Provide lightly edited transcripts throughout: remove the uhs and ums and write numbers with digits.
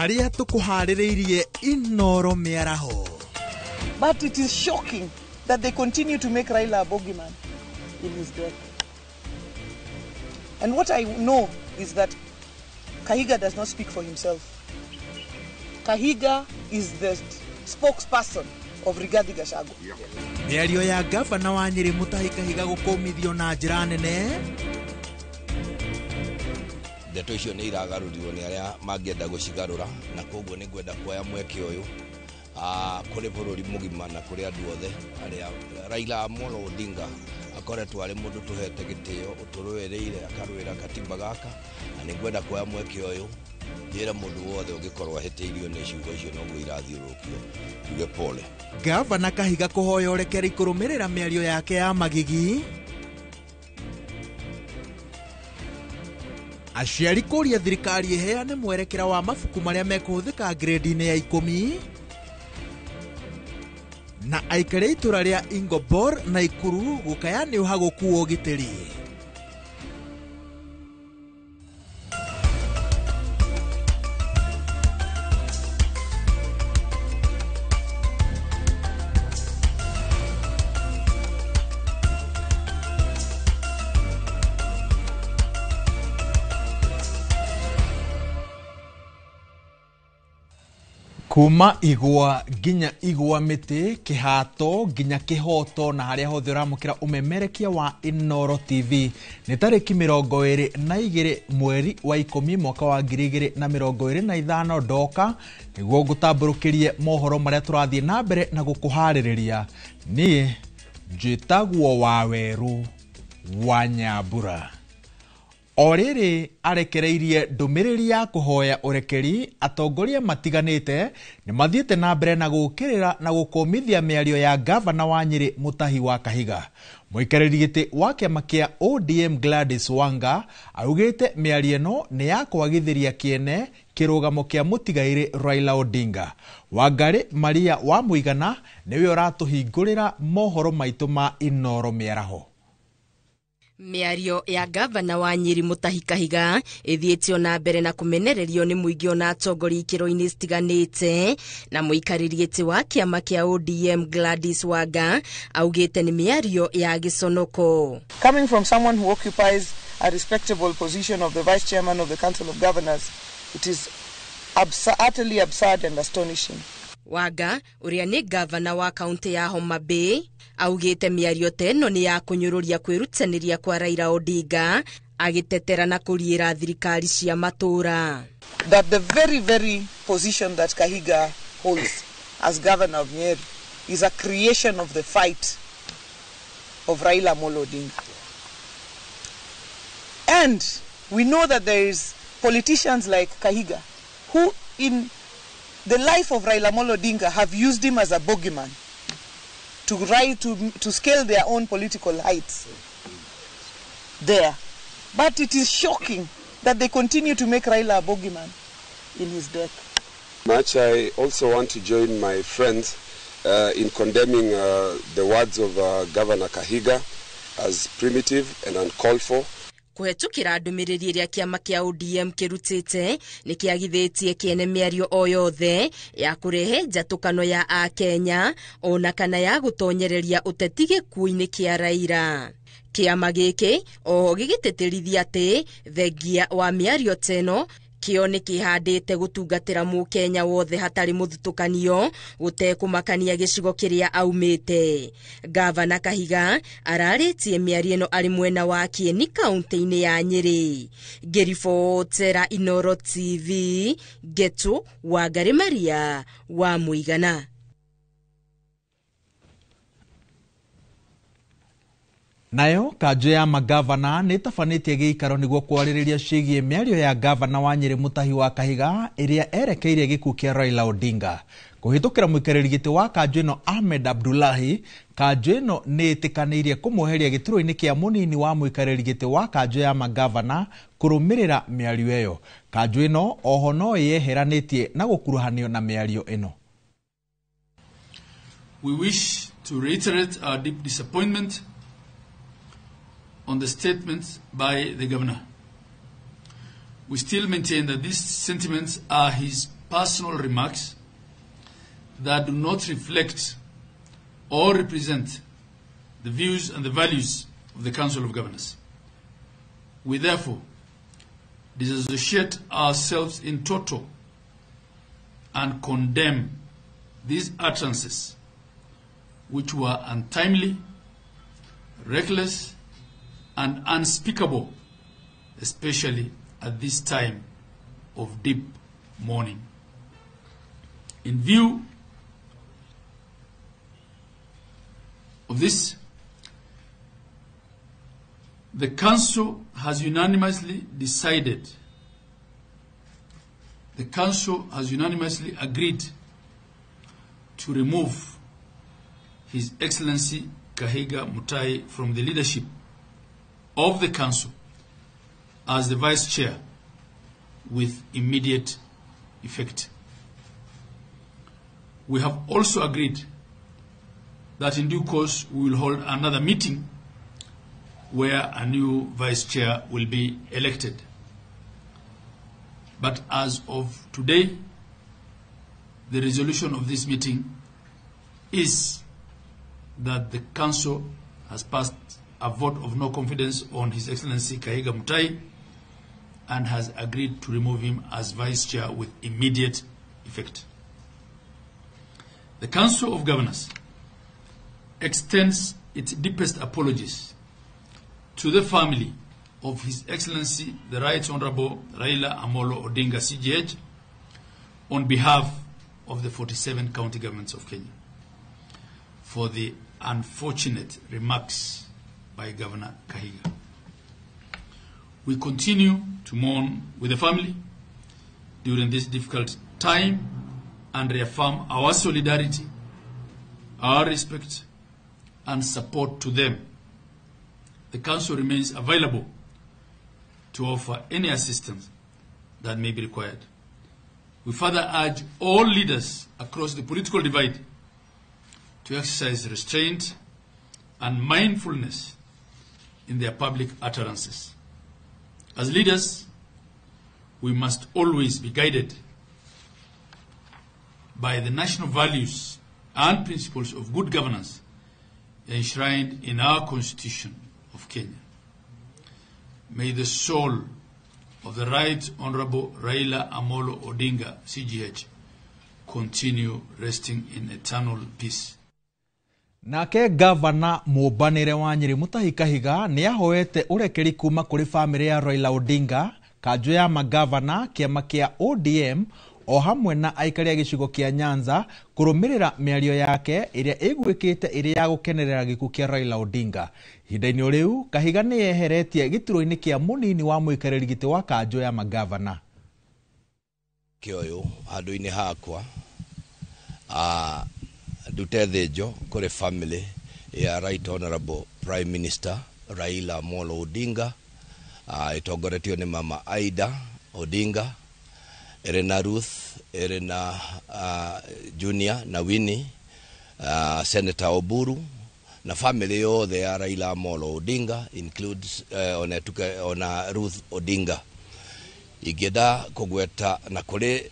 Marĩa tũkũharĩrĩirie Inoro mĩaraho. But it is shocking that they continue to make Raila a bogeyman in his death. And what I know is that Kahiga does not speak for himself. Kahiga is the spokesperson of Rigathi Gachagua. Mĩario ya gavana wa Nyĩrĩ Mutahi Kahiga gũkũmithio na njĩra nene. Ndeto icio nĩ iragarũrirwo nĩ arĩa mangĩenda gũcigarũra, na koguo nĩ ngwenda kuoya mweke ũyũ kũrĩ bũrũri mũgima na kũrĩ andũ othe arĩa Raila Amolo Odinga akoretwo arĩ mũndũ tũhete gĩtĩo, ũtũrũĩrĩire akarũĩra katiba gaka, na nĩ ngwenda kuoya mweke ũyũ njĩre mũndũ wothe ũngĩkorwo ahĩtĩirio nĩ ciugo icio noguo irathiũrũrũkio tuge pole. Gavana Kahiga kũhoya ũrekeri kũrũmĩrĩra mĩario yake ya magigi. Aciari kũria thirikari ĩheane mwerekera wa mabuku marĩa mekũhũthĩka grade-inĩ ya 10. Na aikari a itũra rĩa Ingobor na Ikuru gũkaya nĩ ũhagũku wa ũgitĩri. Kuma igwa nginya igwa mĩtĩ, kĩhato nginya kĩhoto, na harĩa hothe ũramũkĩra ũmemerekia wa Inoro TV. Nĩ tarĩki 22 mweri wa 10 mwaka wa 2025 ndoka nĩguo ngũtambũrũkĩrie mohoro marĩa tũrathiĩ na mbere na gũkũharĩrĩria. Niĩ njĩtagwo Wawerũ wa Nyambura. O rĩrĩ arekereirie ndũmĩrĩri ya kũhoya ũrekeri, atongoria matiganĩte nĩ mathiĩte na mbere na gũũkĩrĩra na gũkũmithia mĩario ya gavana wa Nyĩrĩ Mutahi wa Kahiga. Mũikarĩri gĩtĩ wa kĩama kĩa ODM Gladys Wanga augĩte mĩario ĩno nĩ ya kwagithĩria kĩene kĩrũgamo kĩa mũtigairĩ Raila Odinga. Wangari Maria wa Mũigana nĩwe ũratũhingũrĩra mohoro maitũ ma Inoro mĩaraho. Mĩario ya gavana wa Nyĩrĩ Mutahi Kahiga ĩthiĩtio na mbere na kũmenererio nĩ mũingĩ ona atongoria ikĩro-inĩ citiganĩte, na mũikarĩri gĩtĩ wa kĩama kĩa ODM Gladys Wanga augĩte nĩ mĩario ya gĩconoko. Coming from someone who occupies a respectable position of the vice chairman of the Council of Governors, it is utterly absurd and astonishing. Wanga ũrĩa nĩ gavana wa kaunti ya Homa Bay augĩte mĩario ta ĩno nĩ ya kũnyũrũria kwĩrutanĩria kwa Raila Odinga, agĩtetera na kũriĩra thirikari cia matũũra. That the very, very position that Kahiga holds as governor of Nyeri is a creation of the fight of Raila Amolo Odinga. And we know that there is politicians like Kahiga who in the life of Raila Amolo Odinga have used him as a bogeyman to rise, to scale their own political heights there. But it is shocking that they continue to make Raila a bogeyman in his death. Much I also want to join my friends in condemning the words of Governor Kahiga as primitive and uncalled for. Kũhetũkĩra ndũmĩrĩri ĩrĩa kĩama kĩa ODM kĩrutĩte nĩ kĩagithĩtie kĩene mĩario o yothe ya kũrehe njatũkano ya Akenya ona kana ya gũtonyereria ũteti gĩkuũ-inĩ kĩa Raila. Kĩama gĩkĩ oho gĩgĩtĩtĩrithia atĩ thengia wa mĩario ta ĩno kĩo nĩ kĩhandĩte gũtungatĩra mũkenya wothe hatarĩ mũthutũkanio gũtekũmakania gĩcigo kĩrĩa aumĩte. Gavana Kahiga ararĩtie mĩario ĩno arĩ mwena wa Kieni kaunti-inĩ ya Nyĩrĩ. Ngĩribotera Inoro TV, Ngetu Wangari Maria wa Mũigana. Nayo kanjũ ya magavana nĩ ĩtabanĩtie gĩikaro nĩguo kwarĩrĩria ciĩgiĩ mĩario ya gavana wa Nyĩrĩ Mutahi wa Kahiga ĩrĩa erekeire gĩkuũ kĩa Raila Odinga. Kũhĩtũkĩra mũikarĩri gĩtĩ wa kanjũ ĩno Ahmed Abdullahi, kanjũ ĩno nĩ ĩtĩkanĩirie kũmweheria gĩturwa-inĩ kĩa mũnini wa mũikarĩri gĩtĩ wa kanjũ ya magavana kũrũmĩrĩra mĩario ĩyo. Kanjũ ĩno oho no ĩyeheranĩtie na gũkuruhanio na mĩario ĩno. We wish to reiterate our deep disappointment on the statements by the governor. We still maintain that these sentiments are his personal remarks that do not reflect or represent the views and the values of the Council of Governors. We therefore disassociate ourselves in toto and condemn these utterances, which were untimely, reckless, and unspeakable, especially at this time of deep mourning. In view of this, the Council has unanimously decided, the Council has unanimously agreed to remove His Excellency Kahiga Mutai from the leadership of the Council as the Vice Chair with immediate effect. We have also agreed that in due course we will hold another meeting where a new Vice Chair will be elected. But as of today, the resolution of this meeting is that the Council has passed a vote of no confidence on His Excellency Kahiga Mutai and has agreed to remove him as Vice Chair with immediate effect. The Council of Governors extends its deepest apologies to the family of His Excellency the Right Honorable Raila Amolo Odinga CGH on behalf of the 47 county governments of Kenya for the unfortunate remarks by Governor Kahiga. We continue to mourn with the family during this difficult time and reaffirm our solidarity, our respect, and support to them. The Council remains available to offer any assistance that may be required. We further urge all leaders across the political divide to exercise restraint and mindfulness in their public utterances. As leaders, we must always be guided by the national values and principles of good governance enshrined in our Constitution of Kenya. May the soul of the Right Honorable Raila Amolo Odinga, CGH, continue resting in eternal peace. Nake gavana mũmbanĩre wa Nyĩrĩ Mutahi Kahiga nĩ ahoete ũrekeri kuma kũrĩ bamĩrĩ ya Raila Odinga, kanjũ ya magavana, kĩama kĩa ODM o hamwe na aikari a gĩcigo kĩa Nyanza kũrũmĩrĩra mĩario yake ĩrĩa ĩguĩkĩte ĩrĩ ya gũkenerera gĩkuũ kĩa Raila Odinga. Ihinda-inĩ rĩu Kahiga nĩ yeheretie gĩturwa-inĩ kĩa mũnini wa mũikarĩri gĩtĩ wa kanjũ ya magavana. Kĩoyũ handũ-inĩ hakwa ndute thĩnjo kũrĩ family ya Right Honorable Prime Minister Raila Amolo Odinga, ĩtongoretio nĩ Mama Aida Odinga, ĩrĩ na Ruth, ĩrĩ na Junior na Winnie, Senator Oburu na family yothe ya Raila Amolo Odinga includes ona Ruth Odinga. Ingĩenda kũgweta na kũrĩ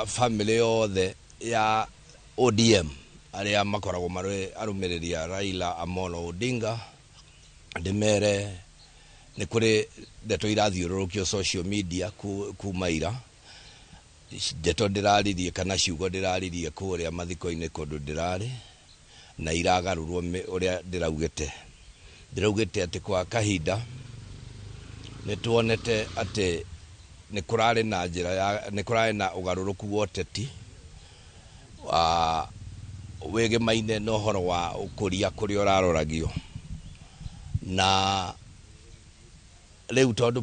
family yothe ya ODM arĩa makoragwo marĩ arũmĩrĩri a Raila Amolo Odinga, ndĩmere nĩ kũrĩ ndeto irathiũrũrũkio social media kuma ira, ndeto ndĩraririe kana ciugo ndĩraririe kũrĩa mathiko-inĩ kũndũ ndĩrarĩ na iragarũrwo ũrĩa ndĩraugĩte. Ndĩraugĩte atĩ kwa kahinda nĩ tuonete atĩ nĩ kũrarĩ na njĩra ya nĩ kũrarĩ na ũgarũrũku wa ũteti wĩgemaine na ũhoro wa ũkũria kũrĩa ũraroragio, na rĩu tondũ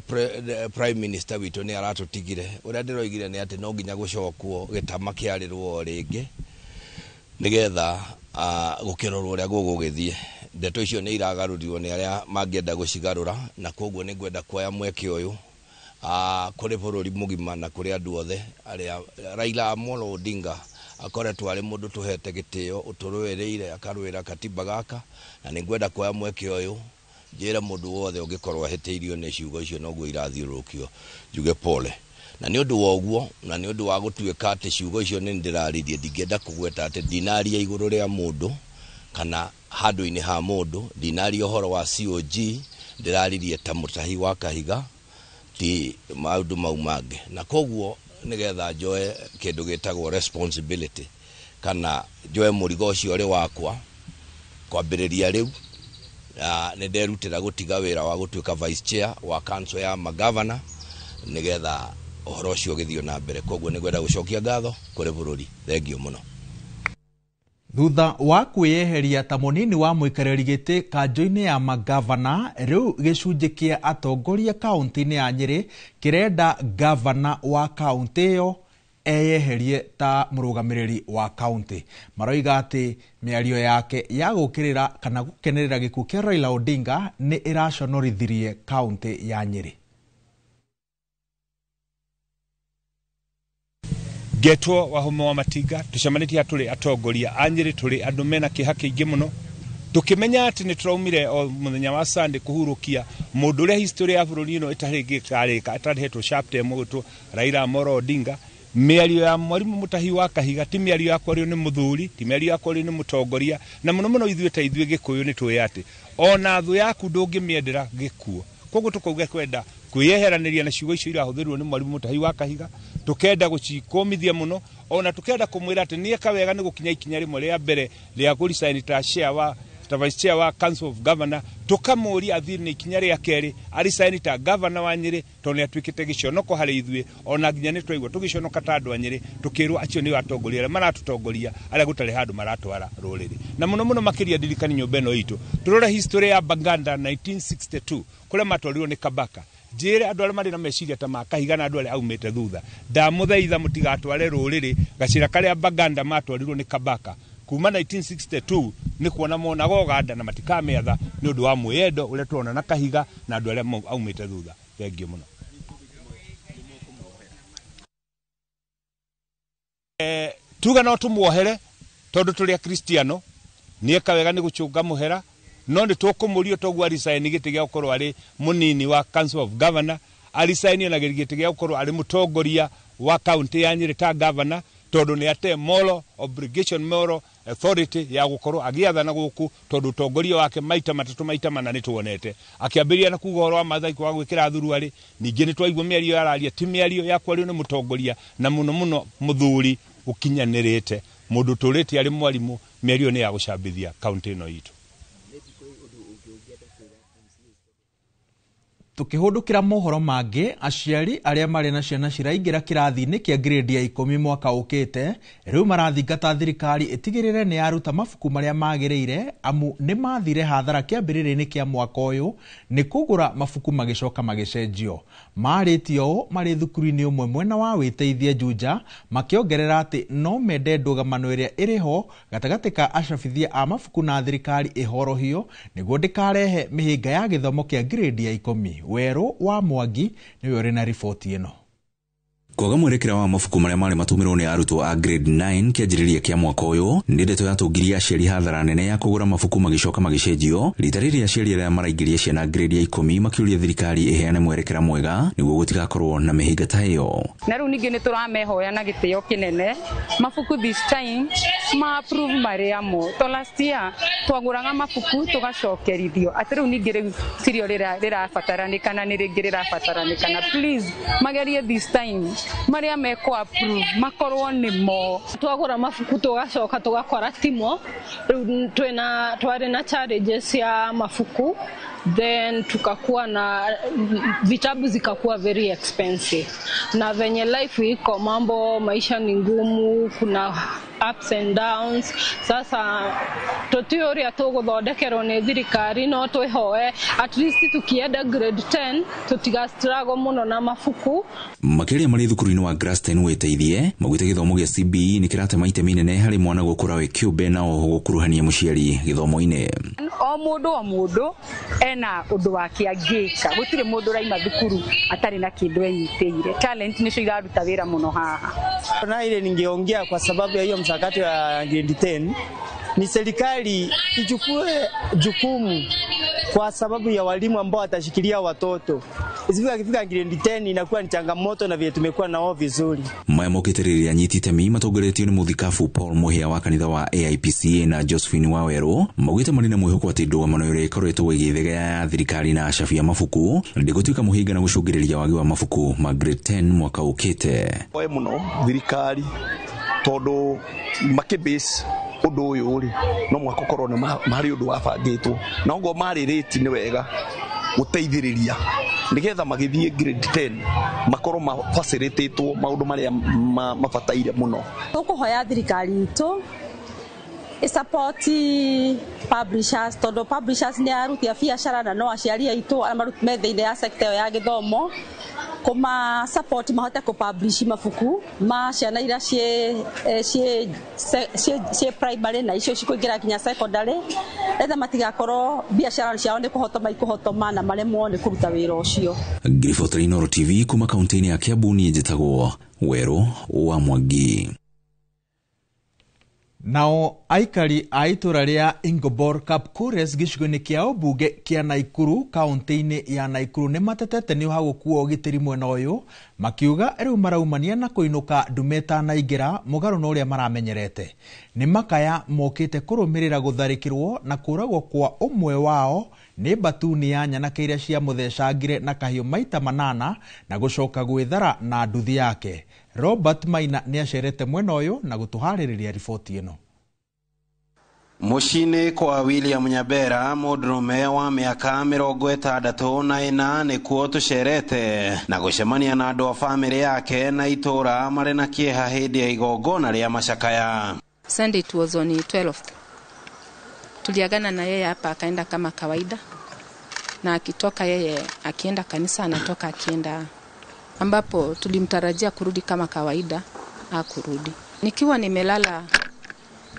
Prime Minister witũ nĩ aratũtigire, ũrĩa ndĩroigire nĩ atĩ no nginya gũcokwo gĩtama kĩarĩrwo rĩngĩ nĩgetha gũkĩrorwo ũrĩa gũgũgĩthiĩ. Ndeto icio nĩ iragarũrirwo nĩ arĩa mangĩenda gũcigarũra, na koguo nĩ ngwenda kuoya mweke ũyũ kũrĩ bũrũri mũgima na kũrĩ andũ othe arĩa Raila Amolo Odinga akoretwo arĩ mũndũ tũhete gĩtĩo, ũtũrũĩrĩire akarũĩra katiba gaka, na nĩ ngwenda kuoya mweke ũyũ njĩre mũndũ wothe ũngĩkorwo ahĩtĩirio nĩ ciugo icio noguo irathiũrũrũkio njuge pole. Na nĩ ũndũ wa ũguo na nĩ ũndũ wa gũtuĩka atĩ ciugo icio nĩ ndĩraririe, ndingĩenda kũgweta atĩ ndinaria igũrũ rĩa mũndũ kana handũ-inĩ ha mũndũ, ndinaria ũhoro wa COG, ndĩraririe ta Mutahi wa Kahiga, ti maũndũ mau mangĩ. Na koguo nĩgetha njoe kĩndũ gĩtagwo responsibility kana njoe mũrigo ũcio ũrĩ wakwa kwambĩrĩria rĩu, nĩ nderutĩra gũtiga wĩra wa gũtuĩka vice chair wa council ya magavana nĩgetha ũhoro ũcio ũgĩthiĩ na mbere. Koguo nĩ ngwenda gũcokia ngatho kũrĩ bũrũri. Thengio mũno. Thutha wa kwĩyeheria ta mũnini wa mũikarĩri gĩtĩ kanjũ-inĩ ya magavana, rĩu gĩcunjĩ kĩa atongoria kaũntĩ-inĩ ya Nyĩrĩ kĩrenda gavana wa kaũntĩ ĩyo eyeherie ta mũrũgamĩrĩri wa kaũntĩ. Maroiga atĩ mĩario yake ya gũkĩrĩra kana gũkenerera gĩkuũ kĩa Raila Odinga nĩ ĩraconorithirie kaũntĩ ya Nyĩrĩ. Ngetwo Wahome wa Matinga, tucemanĩtie tũrĩ atongoria a Nyĩrĩ, tũrĩ andũ mena kĩeha kĩingĩ mũno, tukĩmenya atĩ nĩ tũraumire o mũthenya wa Sunday kũhurũkia mũndũ ũrĩa history ya bũrũri ĩno ĩtarĩ ĩtarĩhetwo chapter ĩmwe gwĩtwo Raila Amolo Odinga. Mĩario ya mwarimũ Mutahi wa Kahiga ti mĩario ya kwario nĩ mũthuri, ti mĩario ya kwario nĩ mũtongoria, na mũno mũno ithuĩ ta ithuĩ Gĩkũyũ nĩ tũĩ atĩ ona thũ yaku ndũngĩmĩendera gĩkuũ. Koguo tũkauga kwenda kwĩyeheranĩria na ciugo icio irahũthĩrwo nĩ mwarimũ Mutahi wa Kahiga, tukenda gũcikũmithia mũno, ona tukenda kũmwĩra atĩ nĩeka wega nĩ gũkinya ikinya rĩmwe rĩa mbere rĩa kũresign ta chair wa ta vice chair wa Council of Governor, tukamũria athiĩ na ikinya rĩa kerĩ aresign ta governor wa Nyĩrĩ, tondũ nĩ atuĩkĩte gĩconoko harĩ ithuĩ. Ona nginya nĩ twaigua tũgĩconoka ta andũ a Nyĩrĩ, tũkĩrwo acio nĩo atongoria arĩa maratũtongoria, arĩa gũtarĩ handũ maratwara rũrĩrĩ. Na mũno mũno makĩria ndirikani nyũmba ĩno itũ, tũrore history ya Baganda 1962 kũrĩa matwarirwo nĩ Kabaka. Njĩre andũ arĩa marĩ na meciria ta ma Kahiga na andũ arĩa aumĩte thutha, ndamũthaitha mũtigatware rũrĩrĩ gacĩra karĩa Baganda matwarirwo nĩ Kabaka kuma 1962 nĩ kuona monaga Ũganda na matikamĩatha nĩ ũndũ wa mwĩyendo ũrĩa tũrona na Kahiga na andũ arĩa aumĩte thutha. Thengio mũno. Tuga no tũmuohere tondũ tũrĩ Akristiano, nĩeka wega nĩ gũcũnga mũhera, no nĩ tũkũmũrio toguo aresign gĩtĩ gĩa gũkorwo arĩ mũnini wa Council of Governor, aresign ona gĩtĩ gĩa gũkorwo arĩ mũtongoria wa kaũntĩ ya Nyĩrĩ ta governor, tondũ nĩ ate moral obligation, moral authority ya gũkorwo agĩathana gũkũ, tondũ ũtongoria wake maita matatũ maita mana nĩ tuonete akĩambĩrĩria na kuga ũhoro wa Maathai kwaga gwĩkĩra thuruarĩ. Ningĩ nĩ twaigua mĩario yararia ti mĩario ya kwario nĩ mũtongoria, na mũno mũno mũthuri ũkinyanĩrĩte, mũndũ ũtũrĩte arĩ mwarimũ. Mĩario nĩ ya gũcambithia kaũntĩ ĩno itũ. Tukihundukira mohoro mangĩ, aciari arĩa marĩ na ciana ciraingĩra kĩrathi-inĩ kĩa grade ya 10 mwaka ũkĩte rĩu marathingata thirikari ĩtigĩrĩre nĩ yaruta mabuku marĩa magĩrĩire, amu nĩ mathire hathara kĩambĩrĩria-inĩ kĩa mwaka ũyũ nĩ kũgũra mabuku magĩcoka magĩcenjio. Marĩtie ũũ marĩ thukuru-inĩ ũmwe mwena wa Wĩteithie Juja, makĩongerera atĩ no mende ndũgamano ĩrĩa ĩrĩ ho gatagatĩ ka acabithia a mabuku na thirikari ĩhorohio nĩguo ndĩkarehe mĩhĩnga ya gĩthomo kĩa grade ya 10. Werũ wa Mwangi nĩwe ũrĩ na riboti ĩno. Kwaga mwerekera wa mabuku marĩa marĩ matũmĩrwo nĩ arutwo a grade 9 kĩanjĩrĩria kĩa mwaka ũyũ nĩ ndeto yatũngirie aciari hathara nene ya kũgũra mabuku magĩcoka magĩcenjio. Rita rĩrĩ aciari arĩa maraingĩria ciana grade ya 10 makĩũria thirikari ĩheane mwerekera mwega nĩguo gũtigakorwo na mĩhĩnga ta ĩyo. Na rĩu ningĩ nĩ tũramehoya na gĩtĩo kĩnene mabuku this time ma approve marĩa mo to last year twagũraga mabuku tũgacokerithio atĩ rĩu ningĩ rĩu tirio rĩrabataranĩkana nĩ rĩngĩ rĩrabataranĩkana. Please magerie this time maria meko approve makorwo nĩ mo. Twagũra mabuku tũgacoka tũgakora timo rĩu twĩna twarĩ na challenges ya mabuku, then tukakuwa na vitabu zikakuwa very expensive, na venye life iko mambo maisha ni ngumu, kuna ups and downs. Sasa tũtiũĩ ũrĩa tũgũthondekerwo nĩ thirikari, no twĩhoe at least tukienda grade 10 tũtiga struggle mũno na mabuku. Makĩria marĩ thukuru-inĩ wa Graston Wĩteithie maugĩte gĩthomo gĩa CBE nĩ kĩratema itemi inene harĩ mwana gũkũra wĩ kĩũmbe na oho gũkuruhania mũciari gĩthomo-inĩ. O mũndũ ena ũndũ wake angĩka, gũtirĩ mũndũ ũraima thukuru atarĩ na kĩndũ enyitĩire. Talent nĩcio iraruta wĩra mũno haha. Na ile ningeongea kwa sababu ya hiyo mchakato ya grade 10 ni serikali ichukue jukumu kwa sababu ya walimu ambao watashikilia watoto. Ikifika grade 10 inakuwa ni changamoto na vile tumekuwa nao vizuri. Maya mokĩte rĩrĩa anyiti itemi matongoretio nĩ mũthikabu Paul Muhia wa kanitha wa AIPCA na Josephine Wawerũ maugĩte marĩ na mwĩhoko atĩ ndũgamano ĩrĩa ĩkoretwo ĩgĩthegea ya thirikari na acabi a mabuku ndĩgũtuĩka mũhĩnga na gũcũngĩrĩria wagi wa mabuku ma grade 10 mwaka ũkĩte. Oe mũno thirikari tondũ makĩbase ũndũ ũyũ rĩ no mwaka ũkorwo nĩ marĩ ũndũ wabangĩtwo na ũguo marĩ rate nĩ wega gũteithĩrĩria nĩgetha magĩthiĩ grade 10 makorwo mafacilitatwo maũndũ marĩa mabataire mũno. Tũkũhoya thirikari itũ ĩsupport publishers tondũ publishers nĩ aruti a biacara na no aciari aitũ arĩa me thĩinĩ ya sector ya gĩthomo kũma support mahote kũ publish mabuku ma ciana iria ciĩ primary na icio cikũingĩra nginya secondary etha matigakorwo biacara ciao nĩ kũhotoma ikũhotoma na maremwo nĩ kũruta wĩra ũcio. Ngiribotera Inooro TV kuma kaunti-inĩ ya Kiambu niĩ njĩtagwo Werũ wa Mwangi. Nao aikari a itũra rĩa Ingobor Kapkures gĩcigo-inĩ kĩa ũmbunge kĩa Naikuru kaunti-inĩ ya Naikuru nĩ matetete nĩ ũhagũku wa ũgitĩri mwena ũyũ makiuga rĩu maraumania na kũinũka ndume ĩtanaingĩra mũgarũ na ũrĩa maramenyerete. Nĩ makaya mokĩte kũrũmĩrĩra gũtharĩkĩrwo na kũragwo kwa ũmwe wao nĩ mbatuni ya nyanake iria ciamũthecangire na kahiũ maita 8 na gũcoka gwĩthara na nduthi yake. Robert Maina nĩ acerete mwena ũyũ na gũtũharĩrĩria riboti ĩno. Mũciĩ-inĩ kwa William Nyabera mũndũrũme wa mĩaka 64 nĩkuo tũcerete na gũcemania na andũ a bamĩrĩ yake na itũra marĩ na kĩeha hĩndĩ ya igongona rĩa macakaya. Sunday it was on 12th. Tuliagana na yeye hapa akaenda kama kawaida, na akitoka yeye akienda kanisa anatoka akienda ambapo tulimtarajia kurudi kama kawaida, hakurudi. Nikiwa nimelala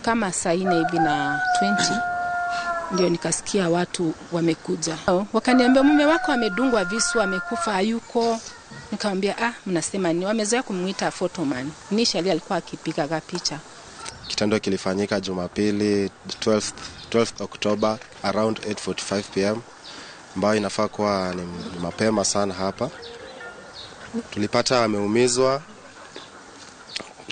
kama saa 4 hivi na 20 ndio nikasikia watu wamekuja. Wakaniambia mume wako amedungwa visu, amekufa, hayuko. Nikamwambia mnasema nini? Wamezoea kumuita photoman. Initially alikuwa akipiga picha. Kitendo kilifanyika Jumapili 12th October around 8:45 pm, ambayo inafaa kuwa ni mapema sana hapa. Tulipata ameumizwa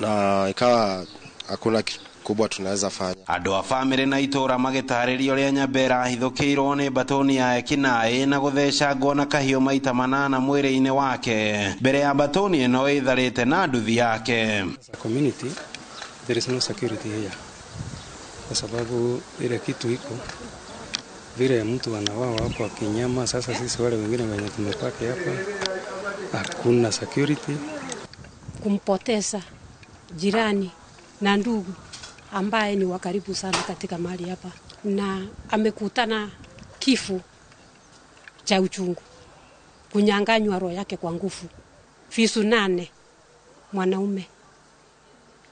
na ikawa hakuna kubwa tunaweza fanya. Andũ a bamĩrĩ na itũra magĩtarĩria ũrĩa Nyabera ahithũkĩirwo nĩ batoni ya ekinaĩ na gũthecangwo na kahiũ maita 8 mwĩrĩ-inĩ wake mbere ya batoni ĩno ĩtharĩte na nduthi yake. As a community, there is no security here. Kwa sababu ile kitu iko vile mtu anawawa kwa kinyama. Sasa sisi wale wengine wenye tumepaki hapa hakuna security. Kumpoteza jirani na ndugu ambaye ni wa karibu sana katika mahali hapa, na amekutana kifo cha uchungu, kunyang'anywa roho yake kwa nguvu, visu 8 mwanaume,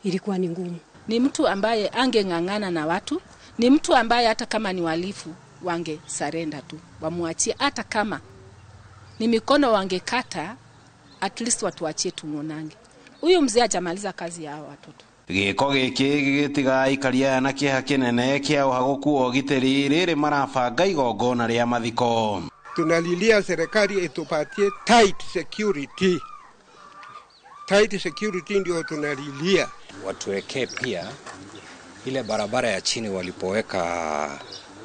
ilikuwa ni ngumu. Ni mtu ambaye angeng'ang'ana na watu, ni mtu ambaye hata kama ni walifu wange surrender tu, wamuachie, hata kama ni mikono wangekata, at least watuachie tumuonange. Huyu mzee hajamaliza kazi ya hao watoto. Gĩko gĩkĩ gĩgĩtiga aikari aya na kĩeha kĩnene kĩa ũhagũku wa ũgitĩri rĩrĩ marabanga igongona rĩa mathiko. Tunalilia serikali itupatie tight security. Tight security ndio tunalilia. Watuwekee pia ile barabara ya chini walipoweka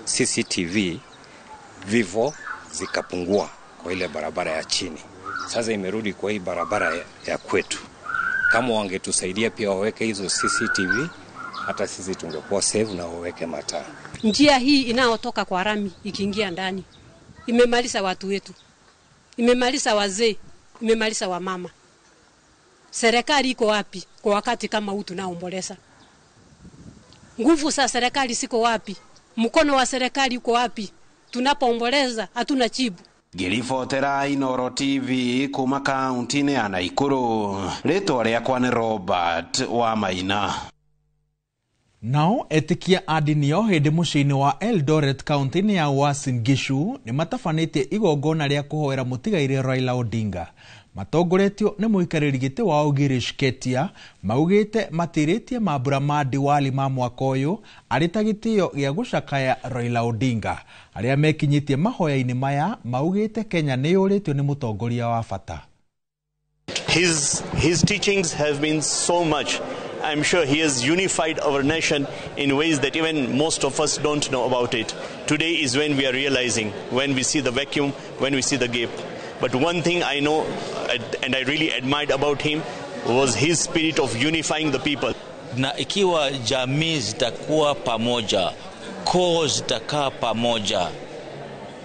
CCTV, vivo zikapungua kwa ile barabara ya chini. Sasa imerudi kwa hii barabara ya kwetu. Kama wangetusaidia pia waweke hizo CCTV, hata sisi tungekuwa safe na waweke mataa. Njia hii inayotoka kwa rami ikiingia ndani imemaliza watu wetu, imemaliza wazee, imemaliza wamama. Serikali iko wapi kwa wakati kama huu tunaomboleza? Nguvu za serikali siko wapi? Mkono wa serikali uko wapi? Tunapoomboleza hatuna jibu. Ngĩribotera Inooro TV kuma kaunti-inĩ ya Naikuru, rĩtwa rĩakwa nĩ Robert wa Maina. Nao etikia a ndini o hĩndĩ mũciĩ-inĩ wa Eldoret kaunti-inĩ ya Uasin Gishu nĩ matabanĩtie igongona rĩa kũhoera mũtigairĩ Raila Odinga. Matongoretio nĩ mũikarĩri gĩtĩ wao Girish Ketia maugĩte matĩrĩtie mambura ma Diwali ma mwaka ũyũ arĩ ta gĩtĩo gĩa gũcakaya Raila Odinga. Arĩa mekinyĩtie mahoya-inĩ maya maugĩte Kenya nĩ yũrĩtio nĩ mũtongoria wa bata. His teachings have been so much. I'm sure he has unified our nation in ways that even most of us don't know about it. Today is when we are realizing, when we see the vacuum, when we see the gap. But one thing I know and I really admired about him was his spirit of unifying the people. Na ikiwa jamii zitakuwa pamoja, koo zitakaa pamoja,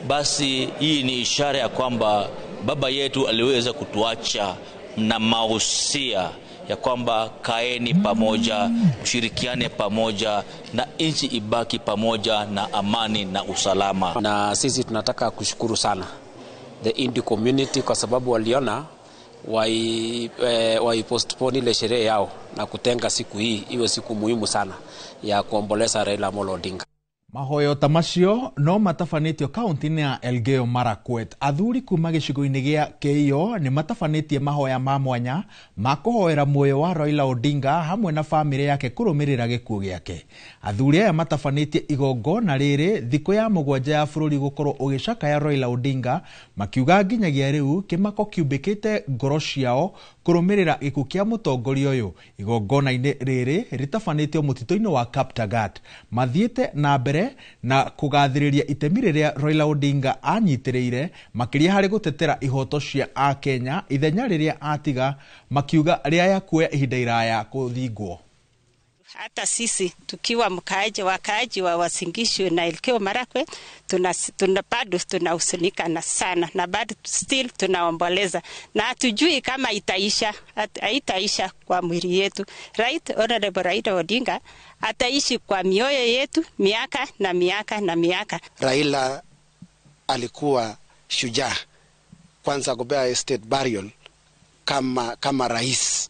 basi hii ni ishara ya kwamba baba yetu aliweza kutuacha na mausia ya kwamba kaeni pamoja, mshirikiane pamoja na nchi ibaki pamoja na amani na usalama. Na sisi tunataka kushukuru sana the Hindu community kwa sababu waliona wai postpone ile sherehe yao na kutenga siku hii iwe siku muhimu sana ya kuomboleza Raila Amolo Odinga. Mahoyo ta macio no matabanĩtio kaunti-inĩ ya Elgeyo Marakwet. Athuri kuma gĩcigo-inĩ gĩa Keiyo nĩ matabanĩtie mahoya ma mwanya ma kũhoera muoyo wa Raila Odinga hamwe na bamĩrĩ yake kũrũmĩrĩra gĩkuũ gĩake. Athuri aya matabanĩtie igongona rĩrĩ thikũ ya 7 ya bũrũri gũkorwo ũgĩcakaya Raila Odinga, makiuga nginyagia rĩu kĩmako kiumbĩkĩte ngoro ciao kũrũmĩrĩra gĩkuũ kĩa mũtongoria ũyũ. Igongona-inĩ rĩrĩ rĩtabanĩtio mũtitũ-inĩ wa Kaptagat. Mathiĩte na mbere na kũgathĩrĩria itemi rĩrĩa Raila Odinga anyitĩrĩire makĩria harĩ gũtetera ihoto cia Akenya ithenya rĩrĩa atiga, makiuga rĩa kuoya ihinda iraya kũthingwo. Hata sisi tukiwa wakaaji wa Uasin Gishu na Elgeyo Marakwet tuna bado tunahuzunika na sana, na bado still tunaomboleza na hatujui kama itaisha, haitaisha kwa mwili yetu. Right Honorable Raila Odinga ataishi kwa mioyo yetu miaka na miaka na miaka. Raila alikuwa shujaa, kwanza kupea state burial kama rais,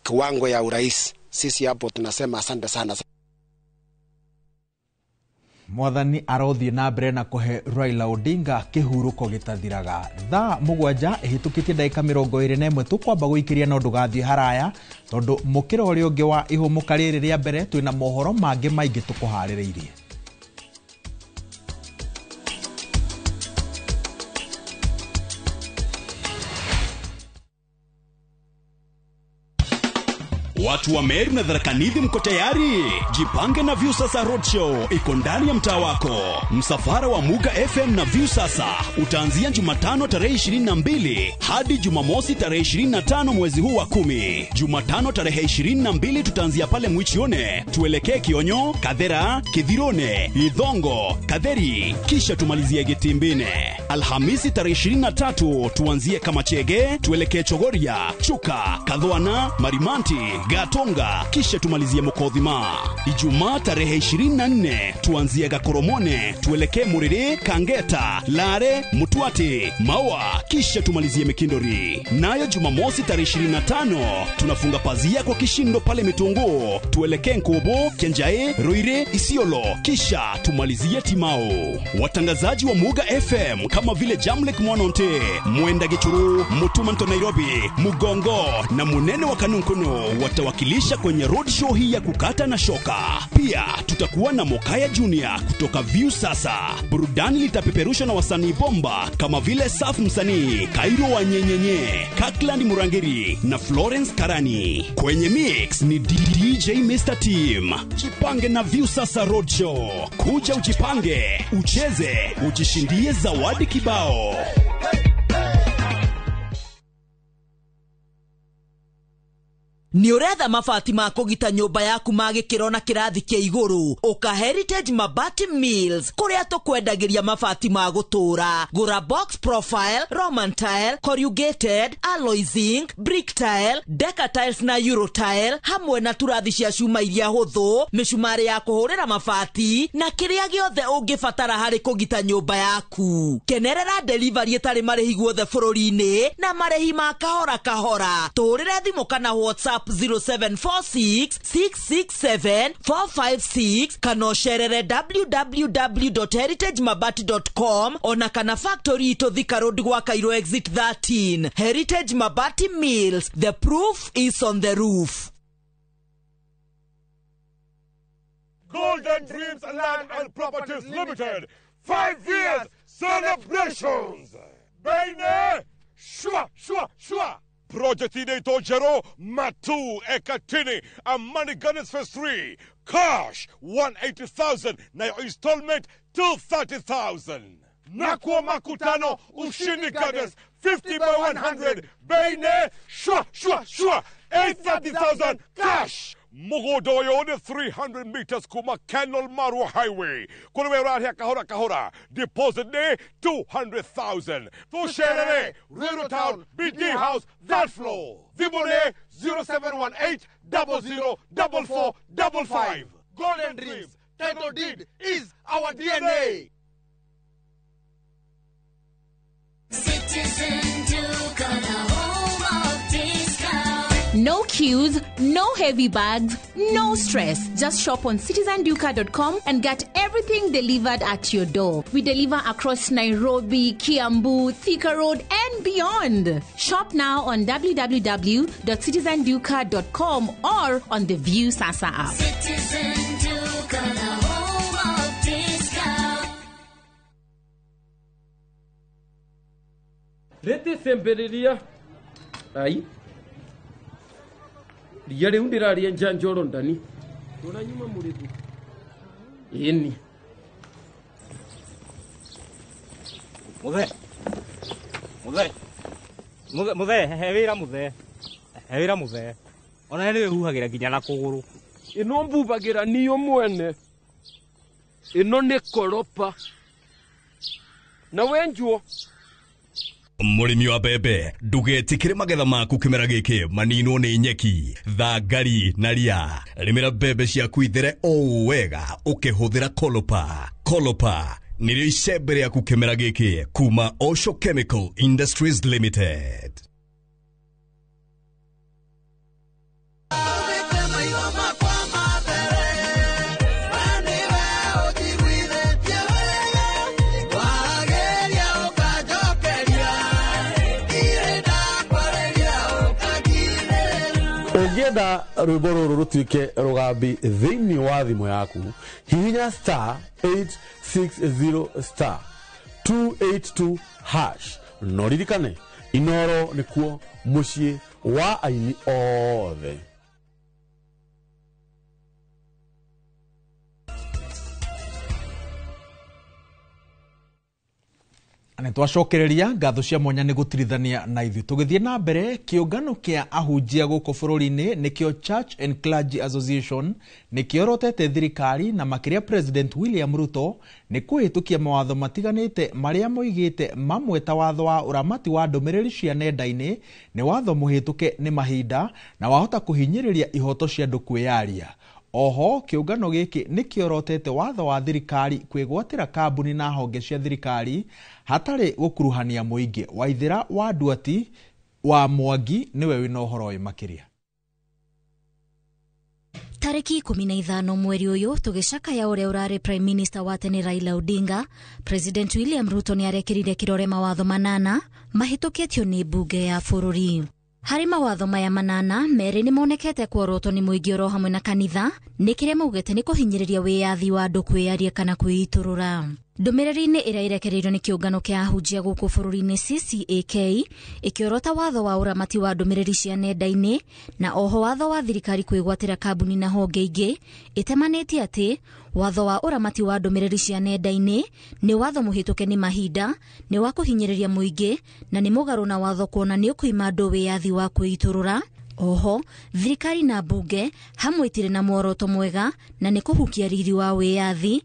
kiwango ya urais. Sisi hapo tunasema asante sana. Mwathani arothiĩ na mbere na kũhe Raila Odinga kĩhurũko gĩtathiraga. Thaa 7 ĩhĩtũkĩtie ndagĩka 21 tũkwamba gũikĩria no ndũgathiĩ haraya tondũ mũkĩra ũrĩa ũngĩ wa ihũmũka rĩrĩ rĩa mbere twĩna mohoro mangĩ maingĩ tũkũharĩrĩirie. Watu wa Meru na Tharaka Nithi mko tayari? Jipange na Viusasa Roadshow iko ndani ya mtaa wako. Msafara wa Muga FM na Viusasa utaanzia Jumatano tarehe 22 hadi Jumamosi tarehe 25 mwezi huu wa 10. Jumatano tarehe 22 tutaanzia pale Mwichione, tuelekee Kionyo, Kathera, Kithirone, Ithongo, Katheri, kisha tumalizie Gitimbine. Alhamisi tarehe 23 tuanzie Kamachege, tuelekee Chogoria, Chuka, Kathwana, Marimanti, Gatonga, kisha tumalizie Mukothima. Ijumaa tarehe 24 tuanzie Gakoromone, tuelekee Muriri, Kangeta, Lare, Mutwati, Maua, kisha tumalizie Mikindori. Nayo Jumamosi tarehe 25 tunafunga pazia kwa kishindo pale Mitungu, tuelekee Nkobo, Kenjae, Ruire, Isiolo, kisha tumalizie Timao. Watangazaji wa Muga FM kama vile Jamlek Mwanonte, Mwenda Gichuru, Mutumanto Nairobi, Mugongo na Munene wa Kanunkuno watawakilisha kwenye roadshow hii ya kukata na shoka. Pia tutakuwa na Mokaya Junior kutoka Viusasa. Burudani litapeperusha na wasanii bomba kama vile Saf Msanii, Kairo wa Nyenyenye, Kakland Murangiri na Florence Karani. Kwenye mix ni DJ Mr. Team. Jipange na Viusasa Roadshow. Kuja ujipange, ucheze, ujishindie zawadi kibao. Nĩ ũretha mabati ma kũgita nyũmba yaku ma gĩkĩro na kĩrathi kĩa igũrũ? Ũka Heritage Mabati Mills kũrĩa tũkwendagĩria mabati ma gũtũũra. Gũra box profile, Roman tile, corrugated, alloy zinc, brick tile, deca tiles na euro tile, hamwe na turathi cia cuma iria hũthũ, mĩcumarĩ ya kũhũrĩra mabati na kĩrĩa gĩothe ũngĩbatara harĩ kũgita nyũmba yaku. Kenerera delivery ĩtarĩ marĩhi guothe bũrũri-inĩ na marĩhi ma kahora kahora. Tũhũrĩre thimũ kana WhatsApp WhatsApp 0746 667 456 kana ũcerere www.heritagemabati.com ona kana factory itũ Thika Road gwa Cairo exit 13. Heritage Mabati Mills, the proof is on the roof. Golden Dreams Land and Properties Limited, 5 years celebrations. Baine, shwa, shwa, shwa. Project inaitwa Jero Matu Ekatini, Amani Gardens Phase 3. Cash 180,000 na your installment 230,000. Nakwa Makutano Ushindi Gardens 50 by 100. Baine, shwa, shwa, shwa. 830,000 cash. Mugodoyo ni 300 meters kuma Kenol Marua Highway. Kule wera kahora kahora. Deposit ne 200,000. Tusherere, Ruiru Town, BD House, that floor. Dhimone 0718 00 44 55. Golden Dreams, title deed is our DNA. Citizen Duka, the home of discount. No queues, no heavy bags, no stress. Just shop on citizenduka.com and get everything delivered at your door. We deliver across Nairobi, Kiambu, Thika Road, and beyond. Shop now on www.citizenduka.com or on the View Sasa app. Citizen Duka, the home of discount. Rete semberiria. Ai. Ria riu ndiraria njanjoro ndani. Uranyuma murithi. Ĩni. Muthe. Muthe. Muthe, muthe, he wĩra muthe. He wĩra muthe. Ona nĩ wĩhuhagĩra nginya na kũgũrũ. Ĩno mbubagĩra niyo mwene. Ĩno nĩ koropa. Na wenjuo. Mũrĩmi wa mbembe ndũgetĩkĩre magetha maku kĩmera gĩkĩ maninwo nĩ nyeki, thangari na ria. Rĩmĩra mbembe ciaku ithere o wega ũkĩhũthĩra Kolopa. Kolopa nĩrĩo icembe rĩaku kĩmera gĩkĩ kuma Osho Chemical Industries Limited. Ũngĩenda rwĩmbo rũrũ rũtuĩke rũgambi thĩinĩ wa thimũ yaku, hihinya star 860 star 282 hash. No ririkane, Inoro nĩkuo mũciĩ wa aini othe. Nĩ twacokereria ngatho cia mwanya nĩ gũtirithania na ithuĩ. Tũgĩthiĩ na mbere, kĩũngano kĩa ahunjia gũkũ bũrũri-inĩ nĩkĩo Church and Clergy Association nĩkĩorotete thirikari na makĩria President William Ruto nĩ kũhĩtũkia mawatho matiganĩte marĩa moigĩte mamwe ta watho wa ũramati wa ndũmĩrĩri cia nenda-inĩ nĩ watho mũhĩtũke nĩ mahinda na wahota kũhinyĩrĩria ihoto cia andũ kwĩyaria. Oho kĩũngano gĩkĩ nĩkĩorotete watho wa thirikari kwĩgwatĩra kambuni na honge cia thirikari hatarĩ gũkuruhania mũingĩ. Waithĩra wa Nduati wa Mwangi nĩwe wĩna ũhoro ũyũ makĩria. Tariki 15 mweri ũyũ tũgĩcakaya ũrĩa ũrarĩ Prime Minister wa tene Raila Odinga, President William Ruto nĩarekĩrire kĩrore mawatho manana mahĩtũkĩtio nĩ mbunge ya bũrũri. Harĩ mawatho maya manana, merĩ nĩ monekete kuorotwo nĩ mũingĩ oro hamwe na kanitha nĩ kĩrĩa maugĩte nĩ kũhinyĩrĩria wĩyathi wa andũ kwĩyaria kana kwĩitũrũra. Ndũmĩrĩri-inĩ ĩrĩa ĩrekereirio nĩ kĩũngano kĩa ahunjia gũkũ bũrũri-inĩ CCAK ĩkĩorota watho wa ũramati wa ndũmĩrĩri cia nenda-inĩ na oho watho wa thirikari kwĩgwatĩra kambuni na honge ingĩ, ĩtemanĩtie atĩ watho wa ũramati wa ndũmĩrĩri cia nenda-inĩ nĩ watho mũhĩtũke nĩ mahinda, nĩ wa kũhinyĩrĩria mũingĩ na nĩ mũgarũ na watho kuona nĩ ũkũima andũ wĩyathi wa kwĩitũrũra. Oho thirikari na mbunge hamwe itirĩ na muoroto mwega na nĩ kũhukia riri wa wĩyathi.